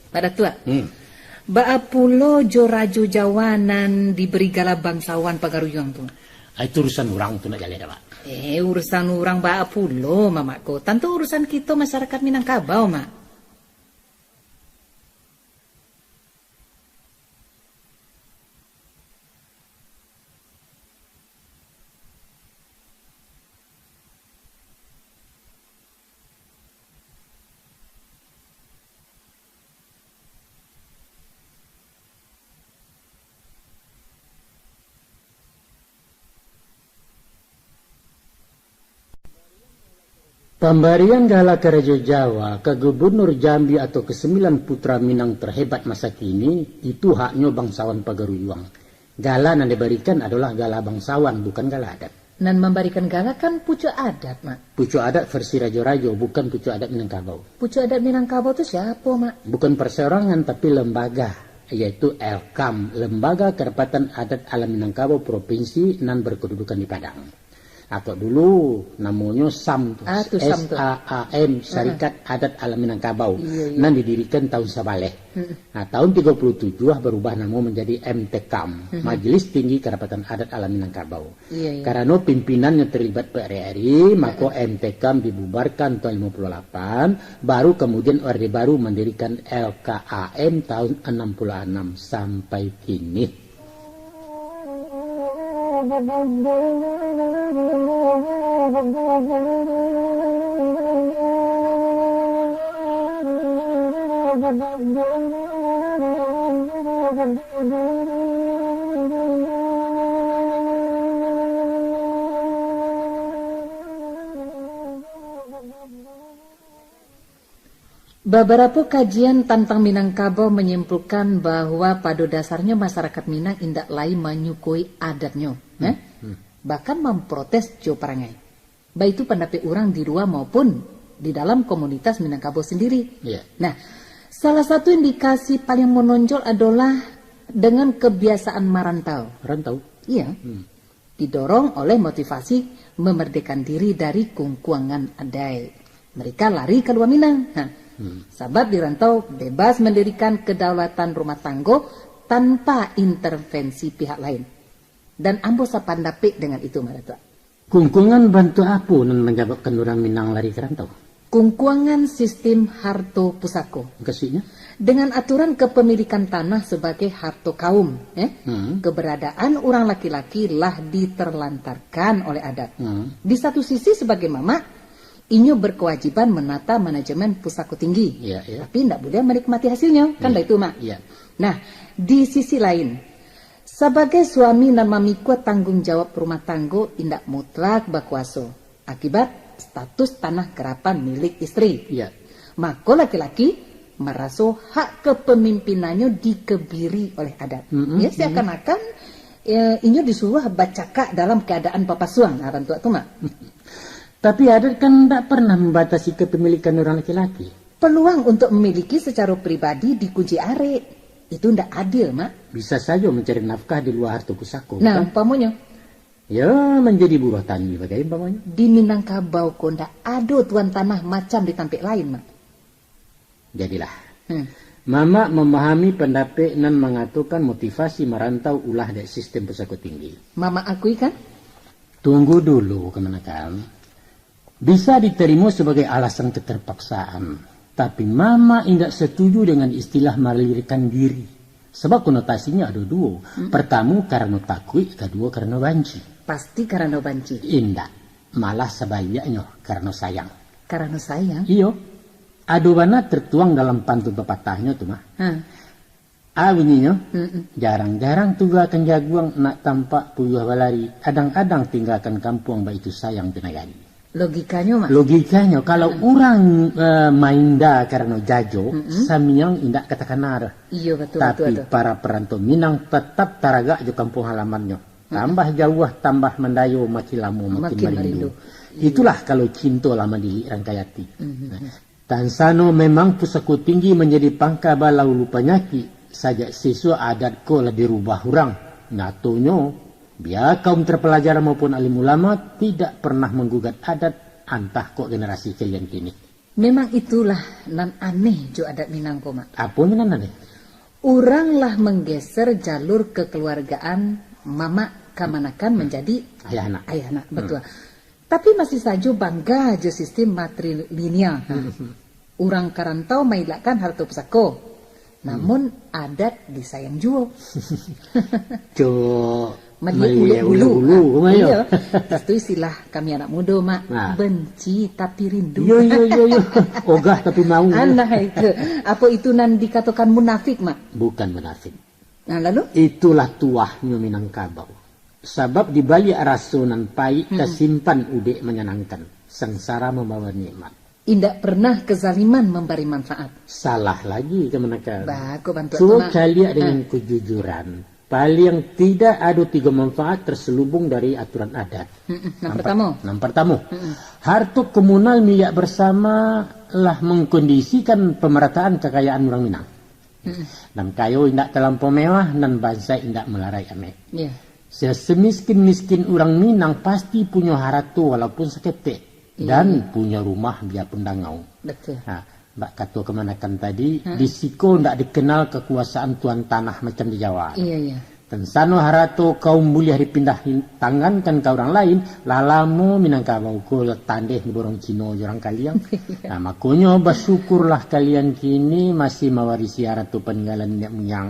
Pak Datuak, hmm, baa pulo jo Rajo Jawa nan diberi gala bangsawan Pagaruyuang tu? Ah, itu urusan urang tu, ndak jaleh dah, Mak. Eh, urusan urang baa pulo, Mamak ko. Tantu urusan kito masyarakat Minangkabau, Mak. Pambarian gala Karajo Jawa ka Gubernur Jambi atau kesembilan putra Minang terhebat masa kini, itu haknyo bangsawan Pagaruyuang. Gala nan dibarikan adolah gala bangsawan, bukan gala adat. Nan mambarikan gala kan pucuk adat, Mak. Pucuk adat versi rajo-rajo, bukan pucuk adat Minangkabau. Pucuk adat Minangkabau tu siapo, Mak? Bukan perseorangan, tapi lembaga, yaitu L K A M, Lembaga Kerapatan Adat Alam Minangkabau Provinsi, nan berkedudukan di Padang. Kok dulu namonyo sam tu, Ah, tu sam tu. S A A M, Syarikat Adat Alam Minangkabau, Iya, iya. nan didirikan tahun sabaleh. Mm-mm. Nah, tahun tiga puluh tujuh berubah namo menjadi M T K A M, Mm-mm. Majelis Tinggi Kerapatan Adat Alam Minangkabau. Iya, iya. Karano pimpinannyo terlibat P R R I, mako Mm-mm. M T K A M dibubarkan tahun lima puluh delapan, baru kemudian Orde Baru mendirikan L K A M tahun enam puluh enam sampai kini. Babarapo kajian tantang Minangkabau manyimpulkan bahwa pado dasarnyo masarakat Minang indak lai manyukui adatnyo, Hmm, eh? hmm. Bahkan mamprotes jo parangai. Baitu pandapek urang di lua maupun di dalam komunitas Minangkabau sendiri. Iya. Nah, salah satu indikasi paling menonjol adolah dengan kebiasaan marantau. Rantau. Iya. Hmm. Didorong oleh motivasi memerdekakan diri dari kungkuangan adai. Mereka lari kalua Minang. Ha. Hmm. Sabab di rantau bebas mendirikan kedaulatan rumah tanggo tanpa intervensi pihak lain. Dan ambo sapandapek dengan itu, Mak Datuak. Kungkuangan bantuak apo nan manyababkan urang Minang lari ka rantau? Kungkuangan sistim harto pusako. Mukasuiknyo? Dengan aturan kepemilikan tanah sebagai harto kaum, eh, Hmm. keberadaan urang laki-laki lah diterlantarkan oleh adat. Hmm. Di satu sisi, sebagai mamak, inyo berkewajiban menata manajemen pusako tinggi. Iya, iya. Tapi indak buliah menikmati hasilnyo, kan Iya. baitu, Mak? Iya. Nah, di sisi lain, sabagai suami nan mamikua tangguang jawab rumah tanggo indak mutlak bakuaso. Akibat status tanah karapan milik isteri. Iya. Mako laki-laki maraso hak kepemimpinannyo dikebiri oleh adat. Mm-mm, Ya, mm-mm. seakan-akan, eh, inyo disuruh bacakak dalam keadaan papasuang, nah, bantuak tu, Mak. Tapi adat kan ndak pernah membatasi kepemilikan orang laki-laki. Peluang untuk memiliki secara pribadi dikunci arek. Itu ndak adil, Mak. Bisa sajo mencari nafkah di luar harto pusako, Nah, bukan? umpamonyo, Ya, menjadi buruh tani bagai umpamonyo. Di Minangkabau ko ndak ado tuan tanah macam di tampek lain, Mak. Jadilah. Hmm. Mamak memahami pandapek nan mangatokan motivasi marantau ulah dek sistem pusako tinggi. Mamak akui kan? Tunggu dulu, kamanakan. Bisa diterimo sebagai alasan keterpaksaan, tapi Mamak indak setuju dengan istilah malarikan diri. Sebab konotasinyo ado duo. Hmm. Pertamo, karano takuik, kaduo, karano banci. Pasti karano banci. Indak. Malah sabaliaknyo, karano sayang. Karano sayang? Iyo. Ado bana tertuang dalam pantun papatahnyo tu mah. Ha. A bunyinyo, Mm-mm. jarang-jarang tunggakan jaguang nak tampak puyuah balari, adang-adang tinggakan kampuang baitu sayang jo nagari. Logikanyo, Mak? Logikanyo, kalau Mm-mm. urang, eh, mainda karano jajo, Mm-mm. samiang indak ka takana. Iyo, batua, Tapi batua, batua. para parantau Minang tatap taragak jo kampuang halamannyo. Mm-mm. Tambah jauah, tambah mandayo, makin lamo, makin Makin marindu. marindu. Iyo. Itulah kalau cinto lah mandilik rangkai ati. Mm-mm. Nah, Tansano memang pusako tinggi manjadi pangka balaulu panyakik, sajak siswa adat ko lah dirubah urang. Nyatonyo, bia kaum terpelajar maupun alim ulama tidak pernah manggugat adat, antah kok generasi kalian kini. Memang itulah nan aneh jo adat Minang ko, Mak. Aponyo nan aneh? Urang lah manggeser jalur kekeluargaan mamak kamanakan Hmm. manjadi Ayah anak. ayah anak, Hmm. batua. Tapi masih sajo bangga jo sistem matrilineal. Hmm. Urang ka rantau mailakkan harto pusako. Hmm. Namun, adat disayang juo. Jo, Maliek maliek ulek bulu. ulek bulu, Ah, kama yo? iyo. Itu istilah kami anak mudo, Mak. Nah. Benci tapi rindu. Iyo, iyo, iyo, iyo. Ogah tapi mau. Alah itu. Apo itu nan dikatokan munafik, Mak? Bukan munafik. Nah, lalu? Itulah tuahnyo Minangkabau. Sabab di baliak raso nan paik, Hmm. tasimpan udek manyanangkan. Sangsara mambawa nikmat. Indak pernah kezaliman mambari manfaat. Salah lagi kamanakan. Bagus bantuak tu, Mak. Cubo caliak dengan kejujuran. Paliang tidak ado tigo manfaat terselubung dari aturan adat. Mm-mm. Nan pertamo. Nan pertamo. Mm-mm. Harto komunal miliak bersama lah mengkondisikan pemerataan kekayaan urang Minang. Mm-mm. Nan kayo indak talampau mewah, nan bansaik indak malarai amek. Iya. Semiskin-miskin urang Minang pasti punyo harato walaupun saketek, iya, dan punyo rumah biapun dangau. Betul. Ha, bak kato kamanakan tadi, hmm, di siko ndak dikenal kakuasaan tuan tanah macam di Jawa. Iya, iya. Tansano harato kaum buliah dipindah tangankan ka urang lain, lah lamo Minangkabau ko lah tandeh diborong Cino jo urang Kaliang. Nah, makonyo basyukurlah kalian kini masih mawarisi harato paninggalan niniak muyang.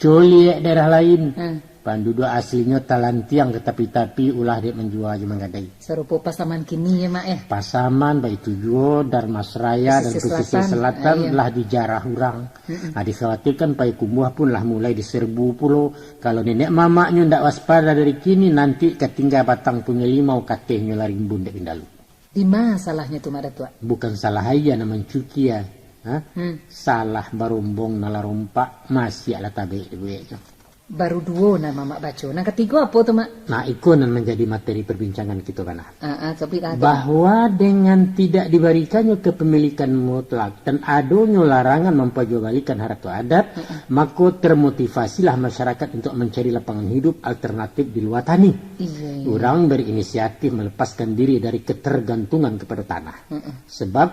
Coliak daerah lain. Hmm. Panduduak aslinyo talantiang ka tapi-tapi, ulah dek manjua jo manggadai. Sarupo Pasaman kini ya, Mak, eh? Pasaman, baitu juo Darmasraya dan Pesisir Selatan, ah, iya, lah dijarah urang. Mm-mm. Ah, dikhawatirkan Payakumbuah pun lah mulai diserbu pulo. Kalau nenek mamaknyo ndak waspada dari kini, nanti ka tingga batang punyo limau, katehnyo lah rimbun dek bindalu. Di ma salahnyo tu, Mak Datuak? Bukan salah ayah nan mancukia, ha? Hmm. Salah barombong nan lah rompak, masiak lah tabek dibueknyo. Baru duo nan Mamak baco. Nan katigo apo tu, Mak? Nah, iko nan manjadi materi perbincangan kito bana. Ah, ah, sabuiklah tu. Bahwa dengan tidak dibarikannyo kepemilikan mutlak dan adonyo larangan mampajuabalikan harato adat, mm-mm, mako termotivasilah masyarakat untuk mancari lapangan hidup alternatif di luar tani. Iya, iya. Urang berinisiatif melepaskan diri dari ketergantungan kepada tanah. Mm-mm. Sebab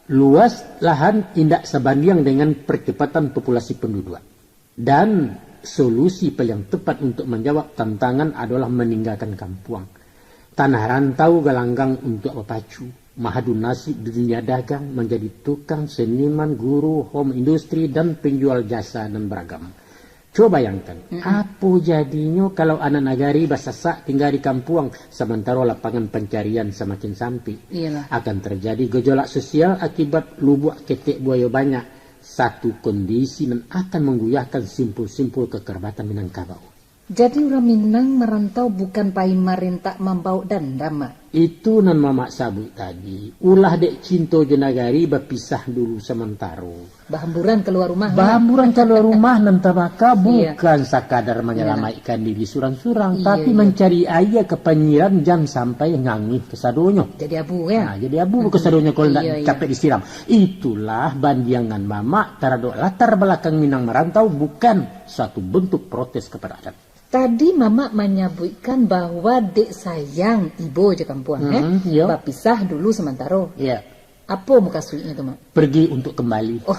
luas lahan indak sabandiang dengan percepatan populasi penduduk. Dan solusi paling tepat untuk manjawab tantangan adolah maninggakan kampuang. Tanah rantau galanggang untuak bapacu, mahadu nasib di dunia dagang, manjadi tukang, seniman, guru, home industry, dan penjual jasa nan baragam. Cubo bayangkan, mm-mm, apo jadinyo kalau anak nagari basasak tingga di kampuang, samantaro lapangan pancarian samakin sampik? Iyalah. Akan terjadi gejolak sosial akibat lubuak ketek buayo banyak. Satu kondisi nan akan mangguyahkan simpul-simpul kakarabatan Minangkabau. Jadi, urang Minang marantau bukan pai marintak mambawok dandam, Mak? Itu nan Mamak sabuik tadi. Ulah dek cinto jo nagari bapisah dulu samantaro. Bahamburan kalua rumah, Mak. Bahamburan kalua rumah nan tabaka, iya, bukan sakadar, iya, manyalamaikkan diri surang-surang, iya, tapi, iya, mancari aia ka panyiram jan sampai nganguih kasadonyo. Jadi abu, kan? Nah, jadi abu, mm-mm, kasadonyo kalau ndak, iya, iya, capek disiram. Itulah bandiangan Mamak taradok latar balakang Minang marantau bukan suatu bentuk protes kepada adat. Tadi Mamak manyabuikkan bahwa dek sayang ibo jo kampuang, eh, mm-mm, iyo, bapisah dulu samantaro. Iya. Apo mukasuiknyo tu, Mak? Pergi untuk kembali. Oh.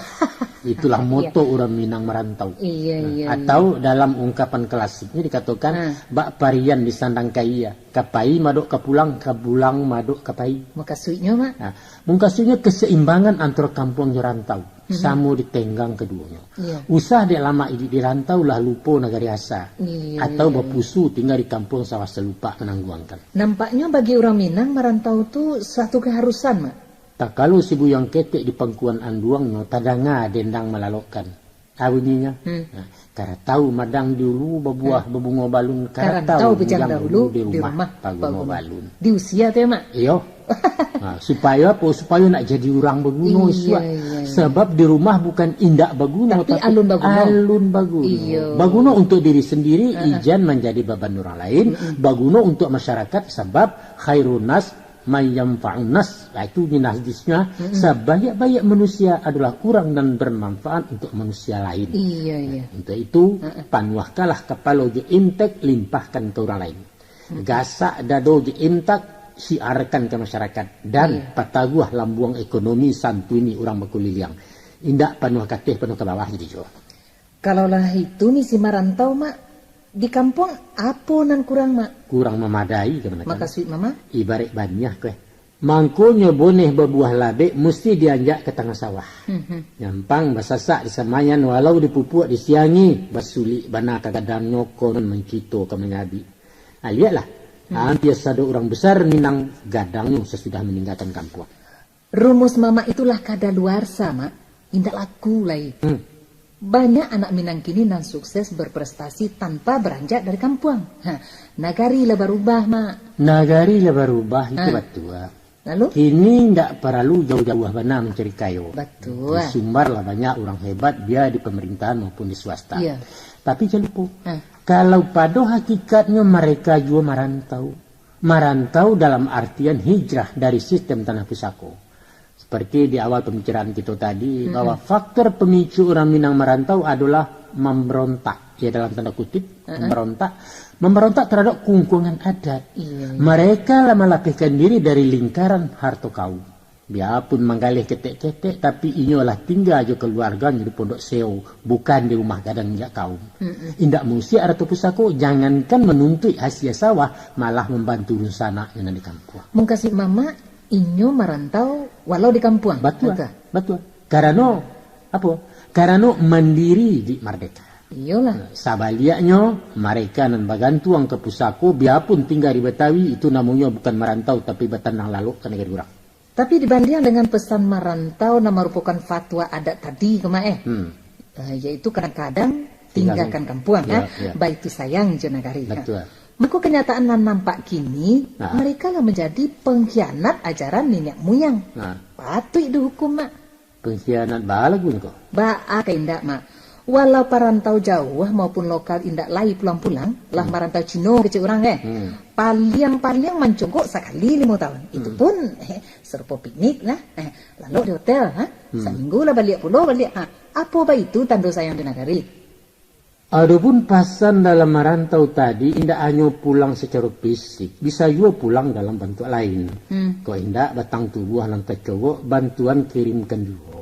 Itulah moto, iya, urang Minang marantau. Iya, nah, iya, atau, iya, dalam ungkapan klasiknya dikatokan, ah, bak parian di sandang kaia. Ka pai madok ka pulang, ka pulang madok ka pai. Mukasuiknyo, Mak? Nah, mukasuiknyo keseimbangan antara kampuang jo rantau. Mhm. Samo ditenggang keduonyo. Iya. Usah dek lamak iduik di rantau lah lupo nagari asa. Iya, atau, iya, iya, bapusu tingga di kampuang sawah salupak manangguangkan. Nampaknyo bagi urang Minang marantau tu suatu keharusan, Mak. Takalo si buyuang ketek di pangkuan anduangnyo tadanga dendang malalokkan. Ah, bunyinyo. Hmm. Nah, karatau madang di ulu, babuah, hmm, babungo balun, karatau, karatau bujang, bujang dahulu, dahulu, di rumah, di rumah paguno, paguno balun. Di usia tu ya, Mak? Iyo. Nah, supayo apo? Supayo nak jadi urang baguno, iya, isuak. Iya, iya. Sabab di rumah bukan indak baguno, tapi, tapi alun baguno. Alun baguno. Iyo. Baguno untuk diri sendiri, ha-ha, ijan manjadi baban urang lain. Mm-mm. Baguno untuk masyarakat, sabab khairun nas man yanfa'un nas. Nah, itu ni hadisnya, mm-mm, sabanyak-banyak manusia adalah urang nan bermanfaat untuk manusia lain. Iya, iya. Untuk itu, mm-mm, panuahkanlah kapalo jo intek, limpahkan ka urang lain. Mm-mm. Gasak dado jo intak, siarkan ka masyarakat, dan, iya, pataguah lambuang ekonomi, santuini urang bakuliliang. Indak panuah kateh, panuah ka bawah jadi juo. Kalau lah itu misi marantau, Mak, di kampuang apo nan kurang, Mak? Kurang mamadai, kamanakan. Makasuik Mamak? Ibaraik baniah, kueh. Mangkonyo boneh babuah labek musti dianjak ka tangah sawah. Mhm. Nyampang basasak di samayan, walau dipupuak di siangi, basulik bana ka gadangnyo, konon mancito ka manyabik. Ah, lieklah, hmm, hampia sado urang besar Minang gadangnyo sasudah maninggakan kampuang. Rumus Mamak itulah kadaluarsa, Mak. Indak laku lai. Hmm. Banyak anak Minang kini nan sukses berprestasi tanpa beranjak dari kampuang. Ha, nagari lah barubah, Mak. Nagari lah barubah, itu, ha, batua. Lalu? Kini ndak paralu jauah-jauah bana mancari kayo. Batua. Sumbar lah banyak urang hebat, bia di pamerintahan maupun di swasta. Iyo. Tapi jan lupo, ha, kalau pado hakikatnyo mareka juo marantau. Marantau dalam artian hijrah dari sistem tanah pusako. Seperti di awal pambicaraan kito tadi, mm-mm, bahwa faktor pemicu urang Minang marantau adolah mamberontak. Ya, dalam tanda kutip, mm-mm, memberontak. Memberontak terhadap kungkungan adat. Iyo, iyo. Mereka lah malapihkan diri dari lingkaran harto kaum. Biapun manggaleh ketek-ketek, tapi inyo lah tingga jo kaluarganyo di pondok seo, bukan di rumah gadang injak kaum. Mm-mm. Indak musiak arato pusako, jangankan manuntuik hasia sawah, malah mambantu dunsanak nan di kampuang. Mungkasuik mamak, inyo marantau walau di kampuang. Batua, batua. Batua. Karano, apo? Karano mandiri di mardeka. Iyolah. Nah, sabaliaknyo, mareka nan bagantuang ka pusako, biapun tingga di Batawi, itu namonyo bukan marantau, tapi batanang lalok ka nagari urang. Tapi dibandiang dengan pesan marantau nan marupokan fatwa adat tadi ko, Mak, eh. Hmm. Eh, yaitu kadang-kadang tinggakan, tinggakan kampuang, ya, ah, ya, baitu sayang jo nagari. Betul. Mako, kenyataan nan nampak kini, ah, mereka lah menjadi pengkhianat ajaran niniak muyang. Ah. Patuik dihukum, Mak. Pengkhianat baa lagunyo ko? Baa ka indak, Mak. Walau parantau jauah maupun lokal indak lai pulang-pulang, lah, hmm, marantau Cino kecek urang, eh. Hmm. Paliang-paliang mancogok sakali limo tahun. Itu, hmm, pun, eh, sarupo piknik lah. Eh, lalok di hotel, ha? Hmm. Saminggu lah baliak pulo, baliak. Ha, apo baitu tando sayang di nagari? Adopun pasan dalam marantau tadi indak hanyo pulang sacaro fisik, bisa juo pulang dalam bantuak lain. Hmm. Kok indak, batang tubuah nan tacogok, bantuan kirimkan juo.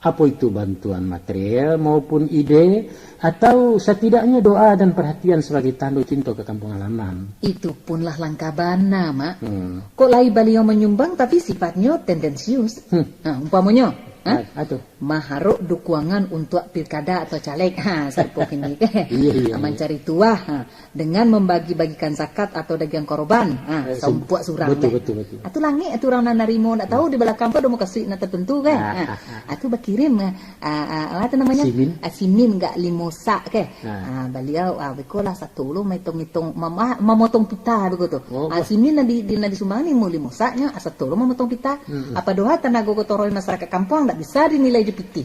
Apo itu bantuan material maupun ide, atau satidaknyo doa dan perhatian sabagai tando cinto ka kampung halaman. Itu pun lah langka bana, Mak. Hmm. Kok lai baliau manyumbang tapi sifatnyo tendensius. Hmm. Ha, umpamonyo, ha? Ah, ah, tu. Maharok dukuangan untuak pilkada atau caleg. Ha, sarupo kini ko. Iya, iya, iya. Mancari tuah, ha, dengan mambagi-bagikan zakat atau dagiang koroban. Ha, eh, saumpuak surang, betul, kan? Betul, betul. Atu langik, atu urang nan narimo, ndak tahu di balakang tu ado mukasuik nan tertentu, kan? Ah, ha, ah, ah. Atu bakirim, ah, ah, ah, apa tu namonyo? Simin. Ah, simin gak limo sak, ke? Ah. Ah, baliau, ah, beko lah satu lo maitong-itong, mama-, mamotong pita beko tu. Oh, ah, bah. Simin nan di, di, nan disumbang ni mau limo saknyo, ah, satu lo mamotong pita. Hmm. Apa doa tanago gotong royong masyarakat kampuang ndak bisa dinilai jo pitih.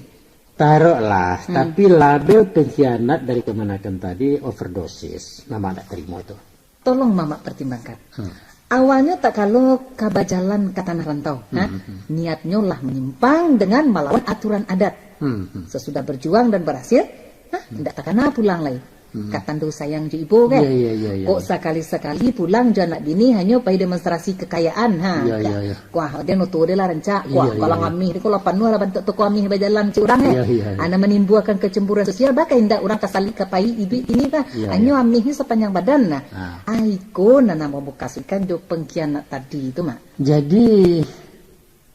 Taroklah, hmm, tapi label pengkhianat dari kamanakan tadi overdosis. Mamak ndak tarimo tu. Tolong mamak pertimbangkan. Hmm. Awalnyo tak kalo ka bajalan ka tanah rantau, hmm, ha? Hmm, hmm. Niatnyo lah menyimpang dengan malawan aturan adat. Hmm, hmm. Sesudah berjuang dan berhasil, ha? Hmm. Indak takana pulang lai. Hmm. Ka tando sayang jo ibo, kan? Iya, iya, iya, iya. Kok sakali-sakali pulang jo anak bini hanyo pai demonstrasi kekayaan, ha? Iya, iya, iya. Kuah, den oto den lah rancak. Kuah, iya, iya, kalau iya. Amih ko lah panuah lah bantuak toko amih bajalan si urang, eh. Iya, iya, iya. Ana manimbulkan kecemburuan sosial, baa ka indak urang ka salik ka pai iduik kini, bah. Iya, iya. Hanyo amih ni sapanjang badan, nah. Ah. Ai ko nan mamukasuikan jo pengkhianat tadi tu, Mak. Jadi,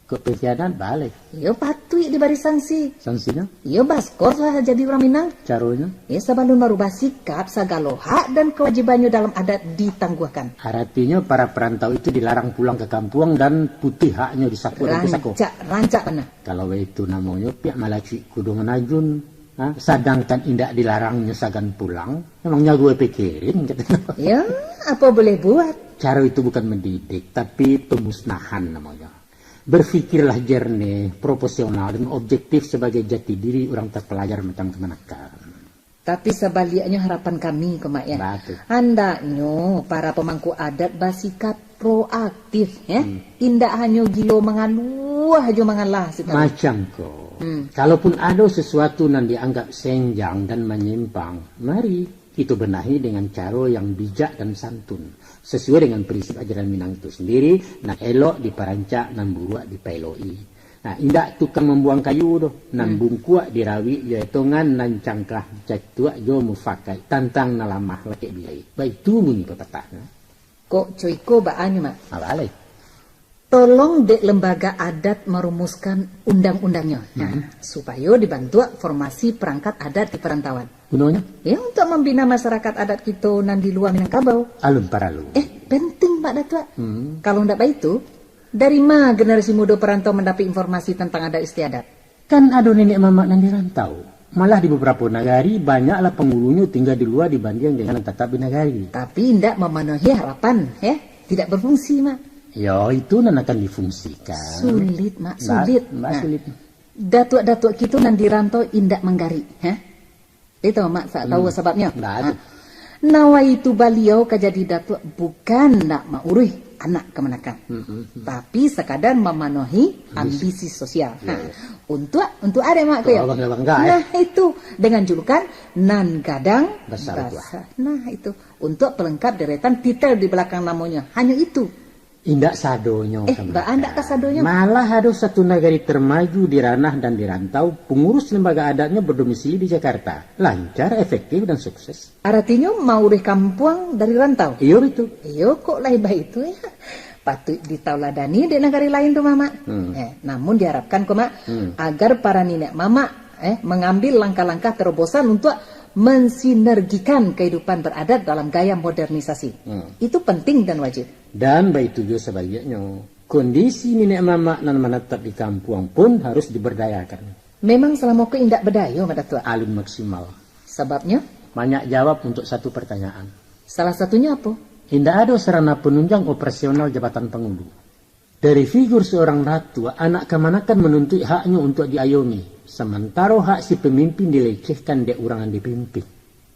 kok pengkhianat baa lai? Iyo, patuik dibari sanksi. Sangsinyo? Iyo, baskor lah jadi urang Minang. Caronyo? Iyo, sabalun marubah sikap, sagalo hak dan kawajibannyo dalam adat ditangguahkan. Aratinyo, para parantau itu dilarang pulang ka kampuang dan putiah haknyo di sako dan pusako. Rancak, rancak bana. Kalau baitu namonyo, pihak malacuik kudo manajun. Ha? Sadangkan indak dilarangnyo sagan pulang, memang nyago pikirin, kato. Ya, apa boleh buat? Caro itu bukan mendidik, tapi pemusnahan namonyo. Berfikirlah jernih, proporsional, dan objektif sabagai jati diri urang terpelajar macam kamanakan. Tapi sabaliaknyo harapan kami ko, Mak, ya. Batul. Handaknyo para pemangku adat basikap proaktif, ya. Hmm. Indak hanyo gilo mangaluah jo mangalah, sik tahu. Macam ko. Hmm. Kalaupun ado sesuatu nan dianggap senjang dan manyimpang, mari kito benahi dengan caro yang bijak dan santun, sesuai dengan prinsip ajaran Minang itu sendiri, nan elok diparancak, nan buruak dipaelok-i. Nah, indak tukang mambuang kayu doh, nan, hmm, bungkuak dirawik jo etongan, nan cangkah dicatuak jo mufakaik, tantang nan lamah lakek bilai. Baitu bunyi papatahnyo. Kok co iko baanyo, Mak? Apo lai? Tolong dek lembaga adat marumuskan undang-undangnyo, nah, hmm, supayo dibantuak formasi perangkat adat di perantauan. Gunonyo? Ya, untuk mambina masyarakat adat kito nan di lua Minangkabau. Alun paralu. Eh, penting, Pak Datuak. Hmm. Kalau ndak baitu, dari ma generasi mudo perantau mandapek informasi tantang adat istiadat? Kan ado niniak mamak nan di rantau. Malah di babarapo nagari, banyaklah pangulunyo tingga di lua dibandiang dengan nan tatap di nagari. Tapi indak mamanuahi harapan, eh? Tidak berfungsi, Mak. Yo, itu nan akan difungsikan. Sulit, Mak, sulit. Ndak, ndak sulit. Datuak-datuak kito nan di rantau indak manggarik, ha? Itu, Mak, sa-, tahu sababnyo? Ndak. Ha. Nawaitu baliau ka jadi datuak bukan nak mauruih anak kamanakan, tapi sakadar mamanuahi ambisi sosial. Ha. Untuak, untuak arek, Mak, tu yo? Bangga-bangga, eh. Nah, itu. Dengan julukan Nan Gadang Basa Batuah. Nah, itu. Untuak pelengkap deretan titel di balakang namonyo. Hanyo itu. Indak sadonyo, eh, baa indak kasadonyo? Malah ado satu nagari termaju di ranah dan di rantau, pengurus lembaga adatnyo berdomisili di Jakarta. Lancar, efektif, dan sukses. Aratinyo, mauruih kampuang dari rantau? Iyo, betul. Iyo, kok lai baitu, yo? Patuik ditauladani dek nagari lain tu, Mak. Hmm. Eh, namun diharapkan ko, Mak, agar para niniak mamak, eh, mengambil langkah-langkah terobosan untuk mensinergikan kehidupan beradat dalam gaya modernisasi. Hmm. Itu penting dan wajib. Dan baitu juo sabaliaknyo, kondisi niniak mamak nan manatap di kampuang pun harus diberdayakan. Memang salamo ko indak badayo, Mak Datuak. Alun maksimal. Sababnyo? Banyak jawab untuk satu pertanyaan. Salah satunyo apo? Indak ado sarana penunjang operasional jabatan pangulu. Dari figur seorang datuak, anak kamanakan manuntuik haknyo untuk diayomi, samantaro hak si pemimpin dilecehkan dek urang nan dipimpin.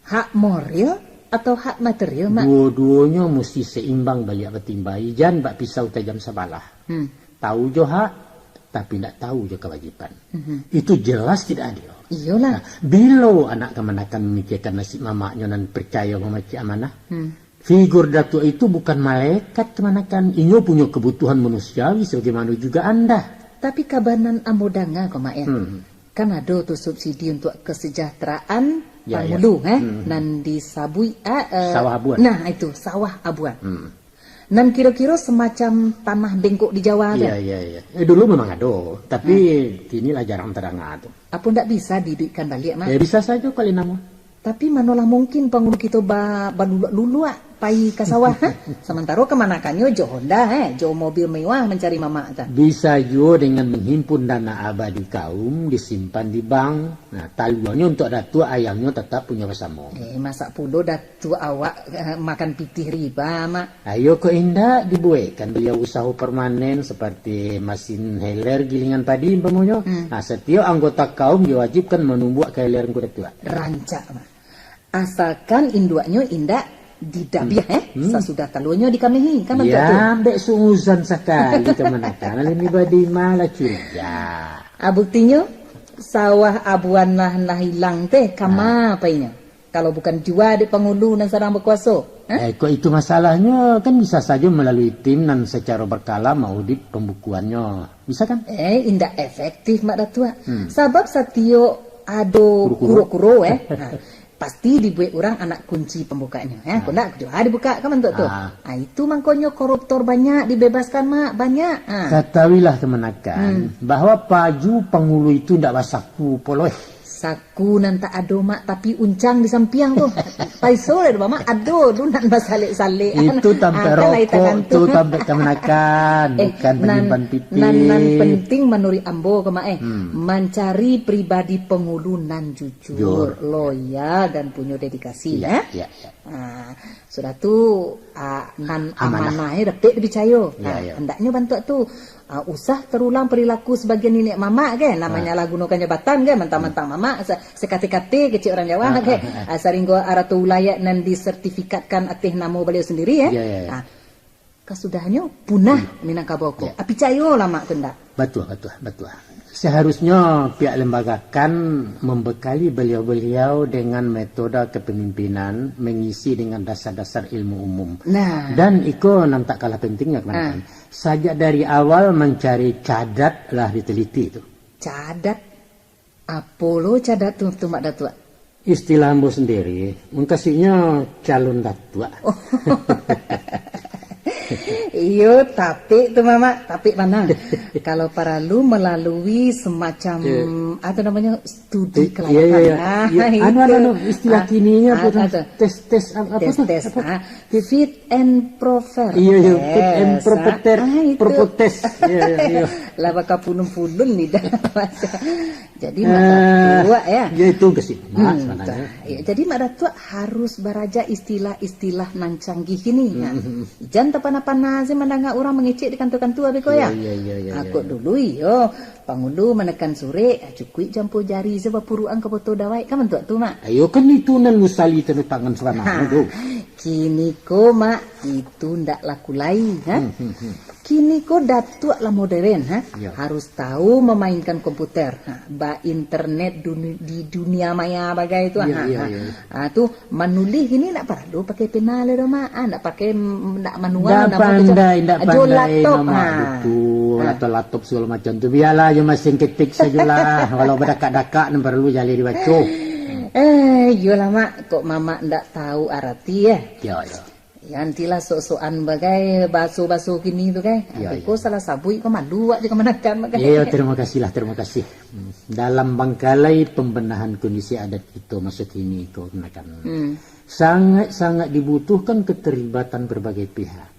Hak moral atau hak material, Mak? Duo-duonyo musti seimbang baliak batimbang, jan bak pisau tajam sabalah. Hmm. Tahu jo hak, tapi ndak tahu jo kawajiban. Mhm. Itu jelas tidak adil. Iyolah. Nah, bilo anak kamanakan mamikiakan nasib mamaknyo nan percayo mamacik amanah? Hmm. Figur datuak itu bukan malaikat kamanakan. Inyo punyo kebutuhan manusiawi sebagaimano juga anda. Tapi kaba nan ambo danga ko, Mak, yo. Hmm. Kan ado tu subsidi untuk kesejahteraan pangulu, eh, nan disabuik, ah, eh, sawah abuan. Nah, itu, sawah abuan. Hmm. Nan kiro-kiro semacam tanah bengkok di Jawa tu. Iya, iya, iya. Eh, dulu memang ado, tapi kini lah jarang tadanga tu. Apo ndak bisa diiduikkan baliak, Mak? Eh, bisa sajo kali namo. Tapi manolah mungkin pangulu kito ba-, baluluak-luluak pai ka sawah, ha? Samantaro kamanakannyo jo Honda, eh, jo mobil mewah mancari mamak tu. Bisa juo dengan menghimpun dana abadi kaum disimpan di bank. Nah, taluanyo untuak datuak, ayamnyo tatap punyo basamo. Eh, masak pulo datuak awak, eh, makan pitih riba, Mak? Ayo, kok indak, dibuekkan baliau usaho permanen seperti masin heler gilingan padi umpamonyo. Hmm. Nah, setiap anggota kaum diwajibkan manumbuak ka heler ngku datuak. Rancak, Mak. Asalkan induaknyo indak didabiah, eh, sasudah taluanyo dikamehi, kan bantuak tu? Ya, ambek suuzan sakali kamanakan, alami badima lah curiga. Ah, buktinyo, sawah abuan nah, nah ilang teh, kama painyo? Kalau bukan jua dek pangulu nan sadang bakuaso, eh? Eh, kok itu masalahnyo, kan bisa sajo malalui tim nan sacaro berkala maudit pambukuannyo. Bisa kan? Eh, indak efektif, Mak Datuak. Hmm. Sabab satiok ado kuro-kuro, eh. Nah, pasti dibuek urang anak kunci pambukaknyo, eh. Kok ndak, jua dibukak kan bantuak tu. Ah. Ah, itu mangkonyo koruptor banyak dibebaskan, Mak, banyak. Ah. Katahuilah kamanakan bahwa paju pangulu itu ndak basaku poloih. Saku nan tak ado, Mak, tapi uncang di sampiang tu. Paiso lah, Mak, ado tu nan basalek-salek. Itu tampek rokok tu, tampek kamanakan, eh, bukan nan, panyimpan pitih. Nan, nan penting manuruik ambo ko, Mak, eh, mancari pribadi pangulu nan jujur, loyal, dan punyo dedikasi, eh. Ya, ya. Ah, sudah tu, ah, nan amanah, amanah, eh, dapek dipicayo. Ya, ah, ya. Hendaknyo bantuak tu, ah, usah terulang perilaku sebagian niniak mamak, kan? Nan manyalahgunokan jabatan, kan? Mantang-mantang mamak, sa-, sakate-kate kecek urang Jawa, kan? Ah, saringgo arato ulayat nan disertifikatkan ateh namo baliau sendiri, eh. Ya, ya, ya. Ah, kasudahnyo punah Minangkabau ko. Ya. Ah, picayolah, Mak, tu ndak? Batua, batua, batua. Seharusnyo pihak lembaga kan membekali beliau-beliau dengan metode kepemimpinan mengisi dengan dasar-dasar ilmu umum. Nah. Dan iko nan tak kalah pentingnyo, kamanakan. Ah. Sajak dari awal mancari cadat lah diteliti tu. Cadat? Apo lo cadat tu, tu, Mak Datuak? Istilah ambo sendiri, mukasuiknyo calon datuak. Oh. Iyo, tapek tu, Mamak, tapek panang. Kalau paralu melalui semacam, eh, apa namanya, studi kelayakan. Iya, iya, iya. Nah, anu, anu, itu. Anu, anu, istilah kininyo apa tu? Tes, tes, ap-, apa tu? Tes, tes. Apa? Ah, fit and proper test. Iya, iya, fit and proper test. Ah, itu. Proper test. Iya, iya, iya. Lah bakapulun-pulun lidah. Jadi, Mak Datuak, ya. Ya, itu ke sih, Mak, sebenarnya. Ya, jadi Mak Datuak harus baraja istilah-istilah nan canggih kini. Nah, jan tapana-pana Saya mandanga urang mangecek di kantua-kantua beko, ya? Iya, iya, iya, iya, Ah, iya, kok iya. dulu, iyo, pangulu manekan surek, ah, cukuik campur jari se bapuruak-an ka poto dawai, kan bantuak tu, Mak? Ayo, kan itu nan usali tanda tangan sabananyo Ha, tu. Kini ko, Mak, itu ndak laku lai, ha? Hmm, hmm, hmm. Kini ko datuak lah moderen, ha? Ya. Harus tahu memainkan komputer, ha? Ba internet duni-, di dunia maya bagai tu, Ya, ha, ya, ha. ya. Ah, tu Manulih kini ndak paralu pakai pena lai doh, Mak. Ah, ndak pakai, mm, ndak manual, Ndak ndak apa tu. pandai, ndak Ah, jo pandai laptop, mamak ha. gitu. Ah. Laptop-laptop segala macam tu. Bialah jo mesin ketik sajolah. Walau badakak-dakak nan paralu jaleh dibaco. Eh, iyolah, Mak. Kok mamak ndak tahu arati, eh? Yo, yo. Ya, nantilah sok-sokan bagai baso-baso kini tu, kan? Yo, Tapi yo. ko salah sabuik ko malu awak jo kamanakan, Mak, kan? Iyo, terima kasihlah, terima kasih. Hmm. Dalam bangkalai pembenahan kondisi adat kito maso kini ko, kamanakan. Hmm. Sangat-sangat dibutuhkan keterlibatan berbagai pihak.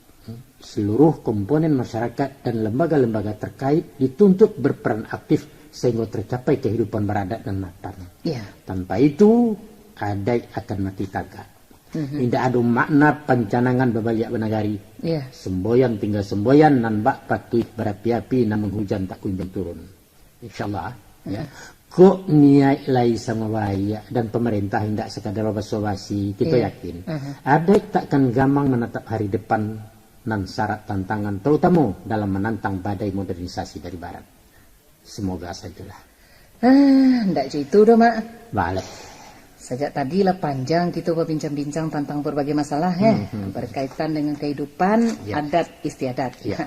Seluruh komponen masyarakat dan lembaga-lembaga terkait dituntut berperan aktif sehingga tercapai kehidupan beradat dan mapan. Ya. Tanpa itu, adaik akan mati tagak. Mhm. Indak ado makna pancanangan babaliak banagari. Ya. Semboyan tinggal semboyan, nan bak patuik barapi-api, nan manghujan tak kunjuang turun. InsyaAllah, ya. Kok niaik lai samo baiak dan pamarintah indak sakadar babasa-basi, kito Iya. yakin Aha. adaik takkan gamang manatap hari depan nan sarak tantangan, tarutamo dalam manantang badai modernisasi dari barat. Semoga sajolah. Ah, ndak jo itu doh, Mak. Baleh. Sajak tadi lah panjang kito babincang-bincang tantang barbagai masalah, eh, Hmm, hmm. berkaitan dengan kehidupan Ya. adat istiadat. Ya.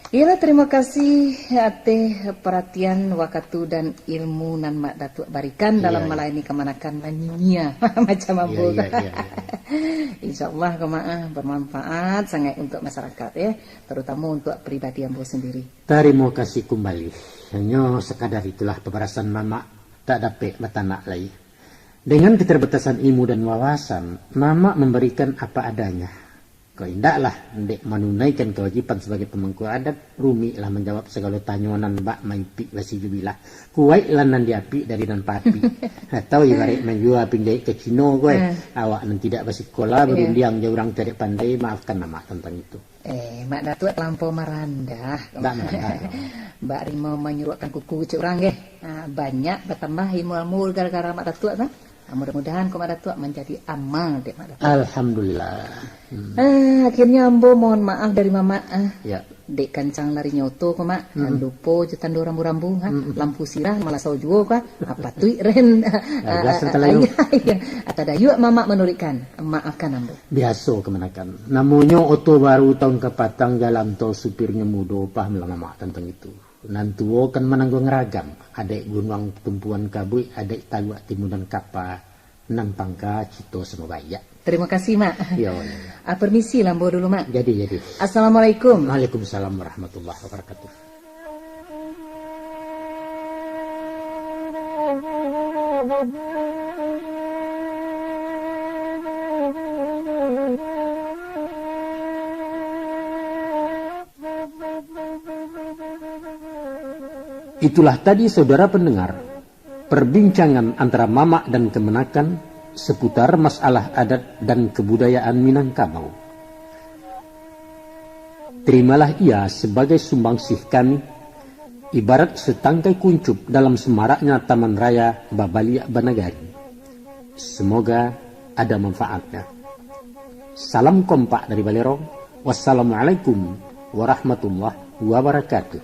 Iyolah, terima kasih ateh perhatian, wakatu, dan ilmu nan Mak Datuak barikan Iya, dalam iya. malayani kamanakan nan nyinyia macam ambo Iya, tu. iya, iya, iya. InsyaAllah, ko Mak, ah, bermanfaat sangat untuk masyarakat, ya, terutama untuk pribadi ambo sendiri. Tarimo kasih kumbali. Hanyo sakadar itulah pabarasan mamak, tak dapek batanak lai. Dengan keterbatasan ilmu dan wawasan, mamak mambarikan apa adanya. Kok indaklah, dek manunaikan kawajiban sabagai pamangku adat, rumiklah manjawab sagalo tanyo nan bak maipik basijubilah. Kuwaiklah nan diapik dari nan paapik. Atau ibarat manjua pinjaik ka Cino ko, eh. Hmm. Awak nan tidak basikola, Iya. barundiang jo urang cadiak pandai, maafkan mamak tantang itu. Eh, Mak Datuak talampau marandah. Ndak marandah, no. Bak rima manyuruakkan kuku cek urang, geh. Ah, banyak batambah ilmu-ilmu gara-gara Mak Datuak tu. Ah, mudah-mudahan ko Mak Datuak manjadi amal dek Mak Datuak. Alhamdulillah. Hmm. Ah, akhirnya ambo mohon maaf dari mamak, ah. Ya. Dek kancang larinyo oto ko, Mak. Hmm. Lupo jo tando rambu-rambu, ha. Hmm. Lampu sirah malasau juo ko, ah. Patuik ren. Ah, gas Ah, ah, talayu. Iya, iya. Atau dayuak mamak manuruikkan. Maafkan ambo. Biaso kamanakan. Namonyo oto baru taun kapatang, jalan tol supirnyo mudo, pahamlah mamak tantang itu. Nan tuo kan manangguang ragam, adaik gunuang tumpuan kabuik, adaik taluak timunan kapa, nan pangka cito samo baiak. Terima kasih, Mak. Yo, yo, yo. Ah, permisi lah ambo dulu, Mak. Jadi, jadi. Assalamualaikum. Waalaikumsalam warahmatullahi wabarakatuh. Itulah tadi, saudara pendengar, perbincangan antara mamak dan kamanakan seputar masalah adat dan kebudayaan Minangkabau. Terimalah ia sebagai sumbangsih kami, ibarat setangkai kuncup dalam semaraknya taman raya babaliak banagari. Semoga ada manfaatnya. Salam kompak dari Balerong. Wassalamualaikum warahmatullahi wabarakatuh.